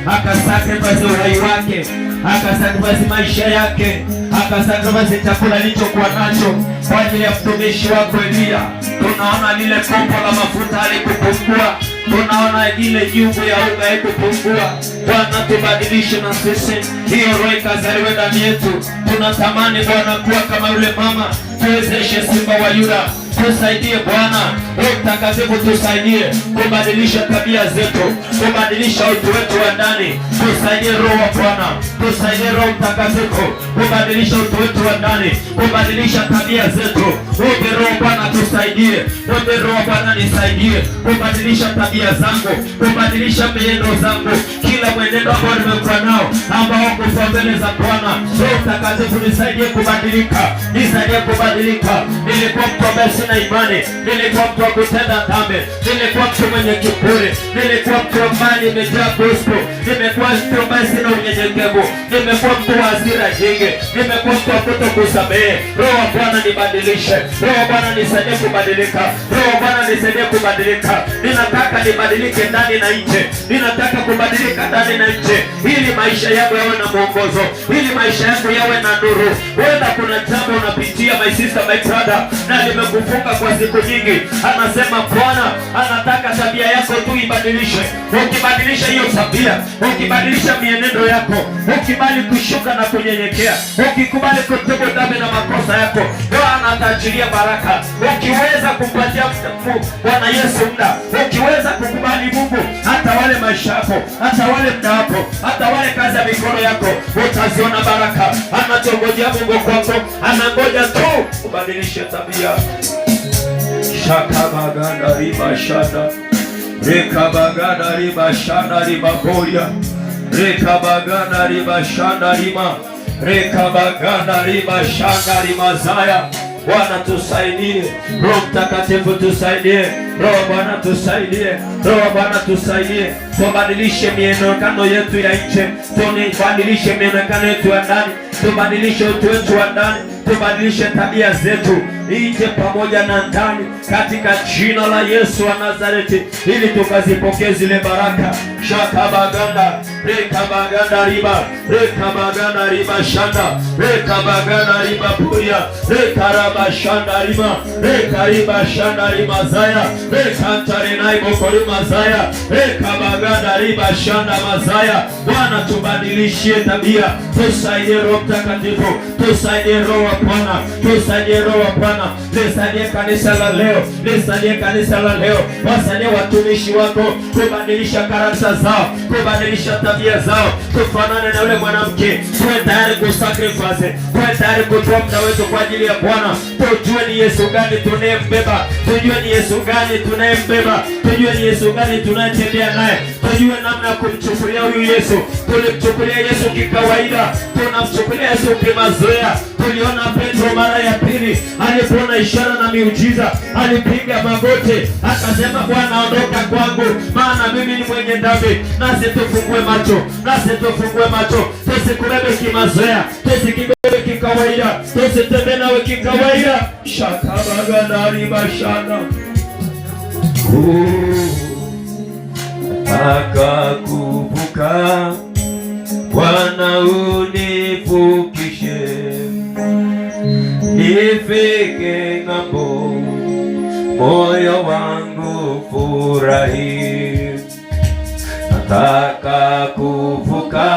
akasacrifice uhai wake, akasacrifice maisha yake, akasacrifice chakula alichokuwa nacho kwa ajili ya mtumishi wako Elia. Tunaona lile kopo la mafuta halikupungua, tunaona ile nyungu ya unga haikupungua. Bwana, tubadilishe na sisi, hiyo roho ikazaliwe ndani yetu. Tunatamani Bwana kuwa kama yule mama, tuwezeshe Simba wa Yuda, tusaidie Bwana. Roho Mtakatifu tusaidie kubadilisha tabia zetu, kubadilisha utu wetu wa ndani. Tusaidie Roho wa Bwana, tusaidie Roho Mtakatifu kubadilisha utu wetu wa ndani, kubadilisha tabia zetu. Mwombe Roho Bwana tusaidie, mwombe Roho Bwana nisaidie kubadilisha tabia zangu, kubadilisha mienendo zangu, kila mwenendo ambao nimekuwa nao ambao haukufaa mbele za Bwana. Roho Mtakatifu nisaidie kubadilika, nisaidie kubadilika. Nilikuwa mtu ambaye sina imani, nilikuwa mtu wa kutenda dhambi, nilikuwa mtu mwenye kiburi, nilikuwa mtu ambaye nimejaa gospel, nimekuwa mtu ambaye sina unyenyekevu, nimekuwa mtu wa hasira nyingi, nimekuwa mtu wa kutokusamehe. Roho wa Bwana nibadilishe, Roho wa Bwana nisaidie kubadilika, Roho wa Bwana nisaidie kubadilika. Ninataka nibadilike ndani na nje, ninataka kubadilika ndani na nje, ili maisha yangu yawe na mwongozo, ili maisha yangu yawe na nuru. Huenda kuna jambo unapitia, my sister, my brother, na limekufunga kwa siku nyingi. Anasema Bwana anataka tabia yako tu ibadilishe. Ukibadilisha hiyo tabia, ukibadilisha mienendo yako, ukibali kushuka na kunyenyekea, ukikubali kutubu dhambi na makosa yako, Bwana ataachilia baraka. Ukiweza kumpatia Bwana Yesu muda, ukiweza kukubali Mungu hata wale maisha yako, hata wale muda wako, hata wale kazi ya mikono yako, utaziona baraka. Anachongojea Mungu kwako, anangoja tu ubadilishe tabia. Shakabaganda riba shanda rekabaganda riba shanda riba boria rekabaganda riba shanda rima rekabaganda riba shanda rima zaya. Bwana tusaidie, Roho Mtakatifu tusaidie, Roho Bwana tusaidie, Roho Bwana tusaidie, tubadilishe mionekano yetu ya nje, tubadilishe mionekano yetu ya ndani, tubadilishe utu wetu wa ndani, tubadilishe tabia zetu nje pamoja na ndani, katika jina la Yesu wa Nazareti, ili tukazipokee zile baraka. Shakabaganda rekabaganda riba rekabaganda riba shanda rekabaganda riba puria rekaraba shanda riba rekariba shanda riba zaya rekantare naibo mazaya rekabaganda riba shanda mazaya. Bwana tubadilishie tabia, tusaidie Roho Mtakatifu, tusaidie Roho wa Bwana, tusaidie Roho wa Bwana, lisaidie kanisa la leo, lisaidie kanisa la leo, wasaidie watumishi wako kubadilisha karakta zao, kubadilisha tabia zao, tufanane na yule mwanamke, tuwe tayari kusacrifice, tuwe tayari kutoa muda wetu kwa ajili ya Bwana. Tujue ni Yesu gani tunayembeba, tujue ni Yesu gani tunayembeba, tujue ni Yesu gani tunayetembea naye, tujue namna ya kumchukulia huyu Yesu. Tulimchukulia Yesu kikawaida, tunamchukulia Yesu kimazoea. Tuliona Petro mara ya pili alipoona ishara na miujiza, alipiga magoti akasema, Bwana ondoka kwangu, maana mimi ni mwenye dhambi. Nasi tufungue macho, nasi tufungue macho, tusikubebe kimazoea, tusikibebe kikawaida, tusitembee nawe kikawaida. Shakabaganaribashana akakuvuka, Bwana univukishe nifike ng'ambo, moyo wangu furahi. Nataka kuvuka,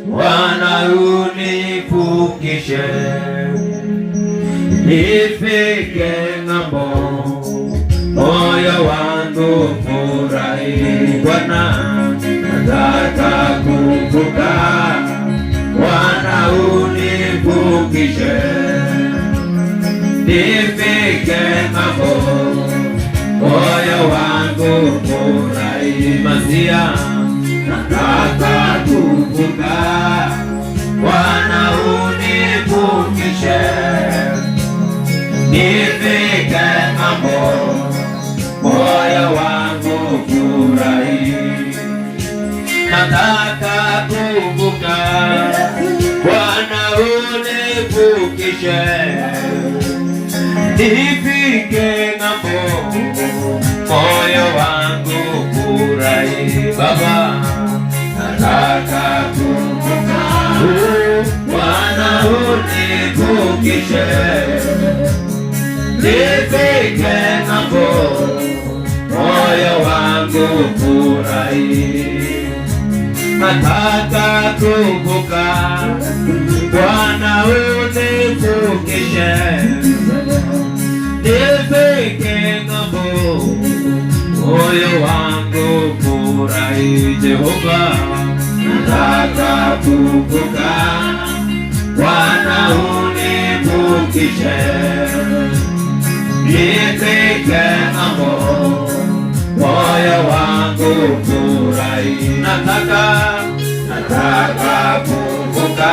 Bwana univukishe nifike ng'ambo, moyo wangu furahi. Bwana nataka kuvuka, Bwana univukishe nifike ng'ambo, moyo wangu furahi. Masia nataka kuvuka, Bwana univukishe nifike ng'ambo, moyo wangu furahi. Nataka kuvuka, Bwana univukishe nifike ng'ambo, moyo wangu furahi. Baba nataka kuvuka, Bwana univukishe nifike ng'ambo, moyo wangu furahi. Nataka kuvuka, Bwana univukishe nifike ng'ambo, moyo wangu furahi. Jehova nataka kuvuka, Bwana univukishe nifike ng'ambo, moyo wangu furahi. Nataka kuvuka,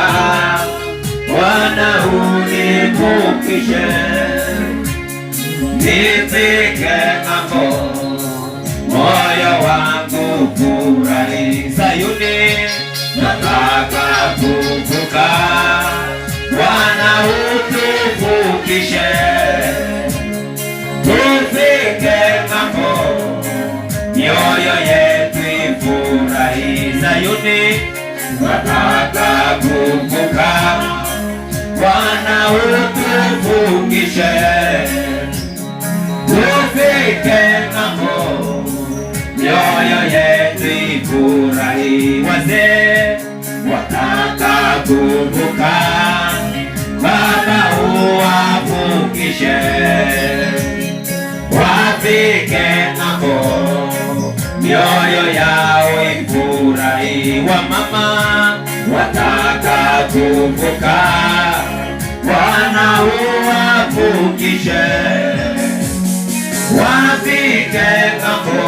Bwana univukishe nifike ng'ambo, moyo wangu furahi. Sayuni nataka kuvuka, Bwana utuvukishe tufike ng'ambo, mioyo yetu ifurahi. Sayuni nataka kuvuka, Bwana utuvukishe. Wafike ng'ambo, mioyo yetu ifurahi. Wazee wataka kuvuka, Baba uwavukishe. Wafike ng'ambo, mioyo yao ifurahi. Wamama wataka kuvuka, Bwana uwavukishe. Wafike ng'ambo,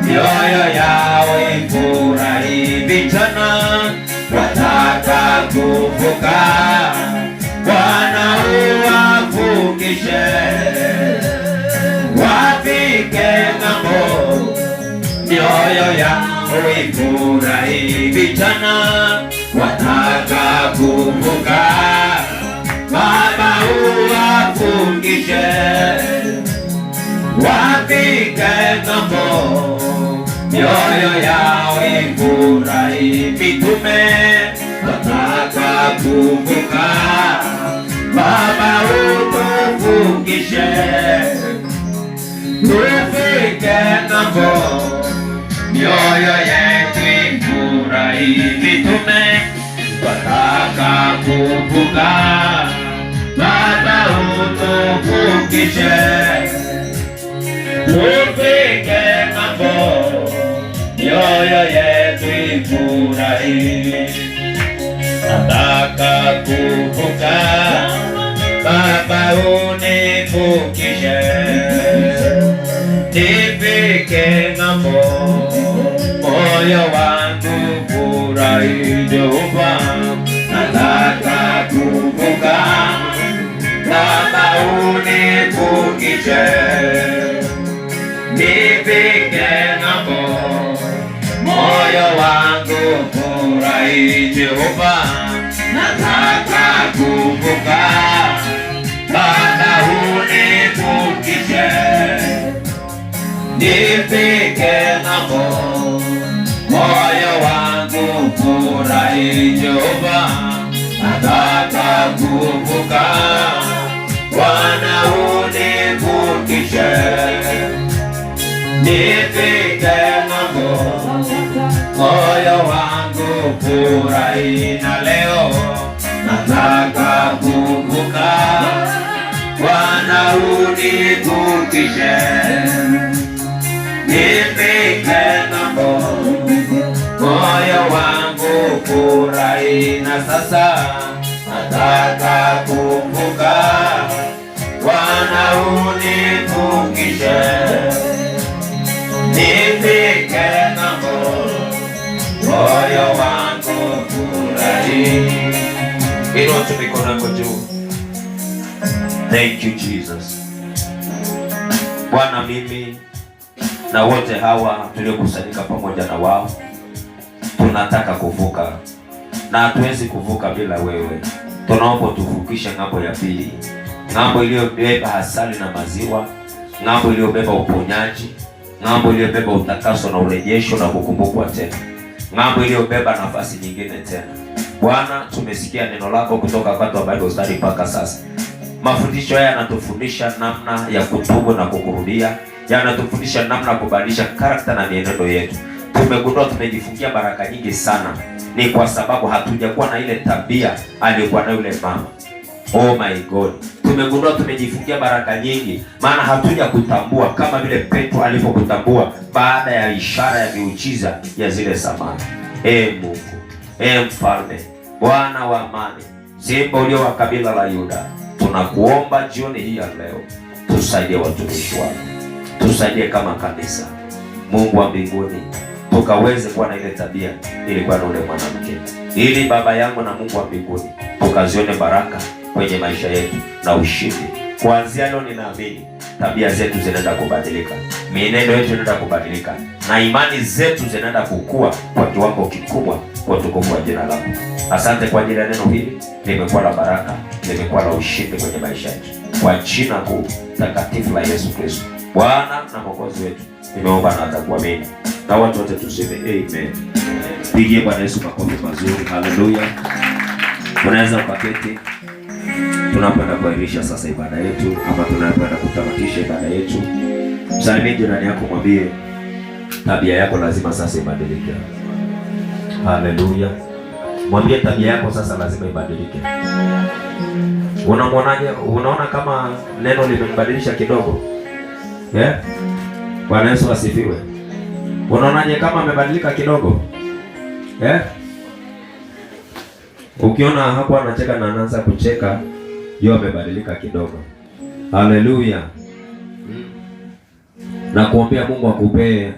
mioyo yao ifurahi. Vijana wataka kuvuka, Bwana uwavukishe. Wafike ng'ambo, mioyo yao ifurahi. Vijana wataka kuvuka, Baba uwavukishe. Wafike ng'ambo, mioyo yao ifurahi. Mitume wataka kuvuka, Baba utuvukishe. Tufike ng'ambo, mioyo yetu ifurahi. Mitume wataka kuvuka, Baba utuvukishe. Tufike ng'ambo, mioyo yetu ifurahi. Nataka kuvuka, Baba univukishe. Nifike ng'ambo, moyo wangu furahi. Jehova, nataka kuvuka, Baba univukishe. Nifike ng'ambo, moyo wangu furahi. Jehova, nataka kuvuka, Baba univukishe. Nifike ng'ambo, moyo wangu furahi. Jehova, nataka kuvuka, Bwana univukishe. Nifike ng'ambo, moyo wangu furahi. Na leo nataka kuvuka, Bwana univukishe. Nifike ng'ambo, moyo wangu furahi. Na sasa nataka kuvuka, Bwana univukishe. Nifike ng'ambo, moyo wangu furahi. Inua tu mikono yako juu. Thank you, Jesus. Bwana, mimi na wote hawa tuliokusanyika pamoja na wao tunataka kuvuka, na hatuwezi kuvuka bila wewe. Tunaomba tuvukishe ng'ambo ya pili, ng'ambo iliyobeba asali na maziwa, ng'ambo iliyobeba uponyaji, ng'ambo iliyobeba utakaso na urejesho na kukumbukwa tena, ng'ambo iliyobeba nafasi nyingine tena. Bwana, tumesikia neno lako kutoka wakati wa Bible study mpaka sasa. Mafundisho haya yanatufundisha namna ya kutubu na kukurudia, yanatufundisha namna ya kubadilisha character na mienendo yetu. Tumegundua tumejifungia baraka nyingi sana, ni kwa sababu hatujakuwa na ile tabia aliyokuwa nayo yule mama. Oh my God, tumegundua tumejifungia baraka nyingi, maana hatuja kutambua kama vile Petro alivyokutambua baada ya ishara ya miujiza ya zile samaki. E Mungu, e Mfalme, Bwana wa amani, simba ulio wa kabila la Yuda, tunakuomba jioni hii ya leo, tusaidie watumishi wako, tusaidie kama kanisa. Mungu wa mbinguni, tukaweze kuwa na ile tabia ilikuwa na ule mwanamke, ili Baba yangu na Mungu wa mbinguni, tukazione baraka kwenye maisha yetu na ushindi. Kuanzia leo ninaamini tabia zetu zinaenda kubadilika, mienendo yetu inaenda kubadilika, na imani zetu zinaenda kukua kwa kiwango kikubwa, kwa utukufu wa jina lako. Asante kwa ajili ya neno hili, limekuwa la baraka, limekuwa la ushindi kwenye maisha yetu, kwa jina kuu takatifu la Yesu Kristo, Bwana na Mwokozi wetu, nimeomba na atakuamini, na watu wote tuseme amen. Pigie Bwana Yesu makofi mazuri, haleluya. Unaweza ukaketi. Tunapoenda kuahirisha sasa ibada yetu, ama tunapoenda kutamatisha ibada yetu, msalimie jirani yako, mwambie tabia yako lazima sasa ibadilike. Haleluya. Mwambie tabia yako sasa lazima ibadilike. Unamwonaje? Unaona kama neno limembadilisha kidogo? Yeah? Bwana Yesu asifiwe. Unaonaje kama amebadilika kidogo? Yeah? Ukiona hapo anacheka na anaanza kucheka, jua amebadilika kidogo. Haleluya. Na kuombea Mungu akupee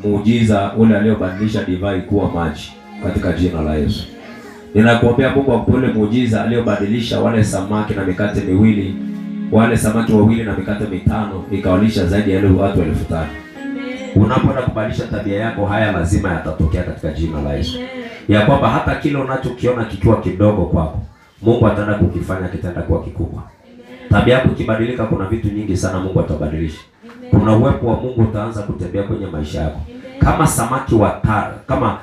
muujiza ule aliyobadilisha divai kuwa maji katika jina la Yesu. Ninakuombea Mungu akupe ule muujiza aliyobadilisha wale samaki na mikate miwili, wale samaki wawili na mikate mitano ikawalisha zaidi ya watu 5,000. Unapoenda kubadilisha tabia yako, haya lazima yatatokea katika jina la Yesu. Ya kwamba hata kile unachokiona kikiwa kidogo kwako, Mungu ataenda kukifanya kitaenda kuwa kikubwa. Tabia yako ikibadilika, kuna vitu nyingi sana Mungu atabadilisha. Kuna uwepo wa Mungu utaanza kutembea kwenye maisha yako. Kama samaki watano, kama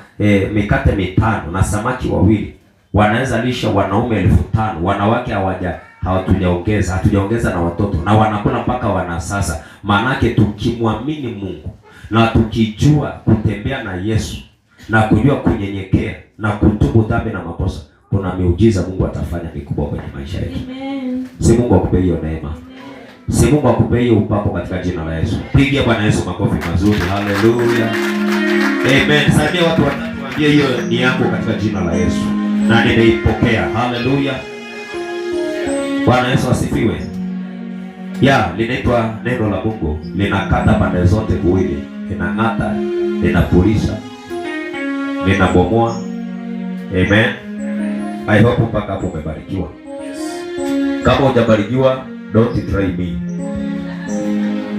mikate mitano na samaki wawili wanaweza lisha wanaume 5,000, wanawake hatujaongeza na watoto, na wanakula mpaka wana sasa. Maanake tukimwamini Mungu na tukijua kutembea na Yesu na kujua kunyenyekea na kutubu dhambi na makosa, kuna miujiza Mungu atafanya mikubwa kwenye maisha yetu. Si Mungu akupe hiyo neema. Si Mungu akupe hiyo upako katika jina la Yesu. Pigia Bwana Yesu makofi mazuri. Haleluya. Amen. Salimia watu watatu, waambie hiyo ni yangu katika jina la Yesu na nimeipokea. Haleluya. Bwana Yesu asifiwe. Ya, linaitwa neno la Mungu, linakata pande zote kuwili, linang'ata, linapulisha, linabomoa. Amen. I hope mpaka hapo umebarikiwa. Kama hujabarikiwa, don't try me.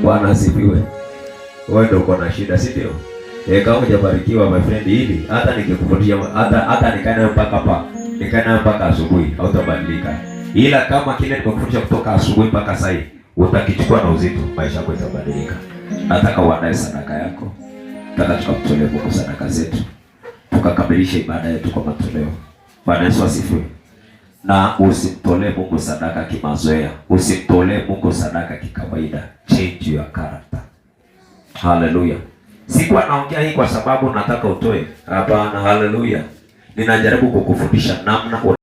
Bwana asifiwe. Wewe ndio uko na shida, si ndio? Kama hujabarikiwa my friend, hivi hata nikikufundisha hata nikae nayo mpaka hapa, nikae nayo mpaka asubuhi, hautabadilika. Ila kama kile nimekufundisha kutoka asubuhi mpaka sasa hivi utakichukua na uzito, maisha yako yatabadilika. Nataka uandae sadaka yako. Nataka tukamtolee Mungu sadaka zetu. Tukakamilishe ibada yetu kwa matoleo. Bwana Yesu asifiwe. Na usimtolee Mungu sadaka kimazoea. Usimtolee Mungu sadaka kikawaida. Change your character. Hallelujah. Sikuwa naongea hii kwa sababu nataka utoe. Hapana, hallelujah. Ninajaribu kukufundisha namna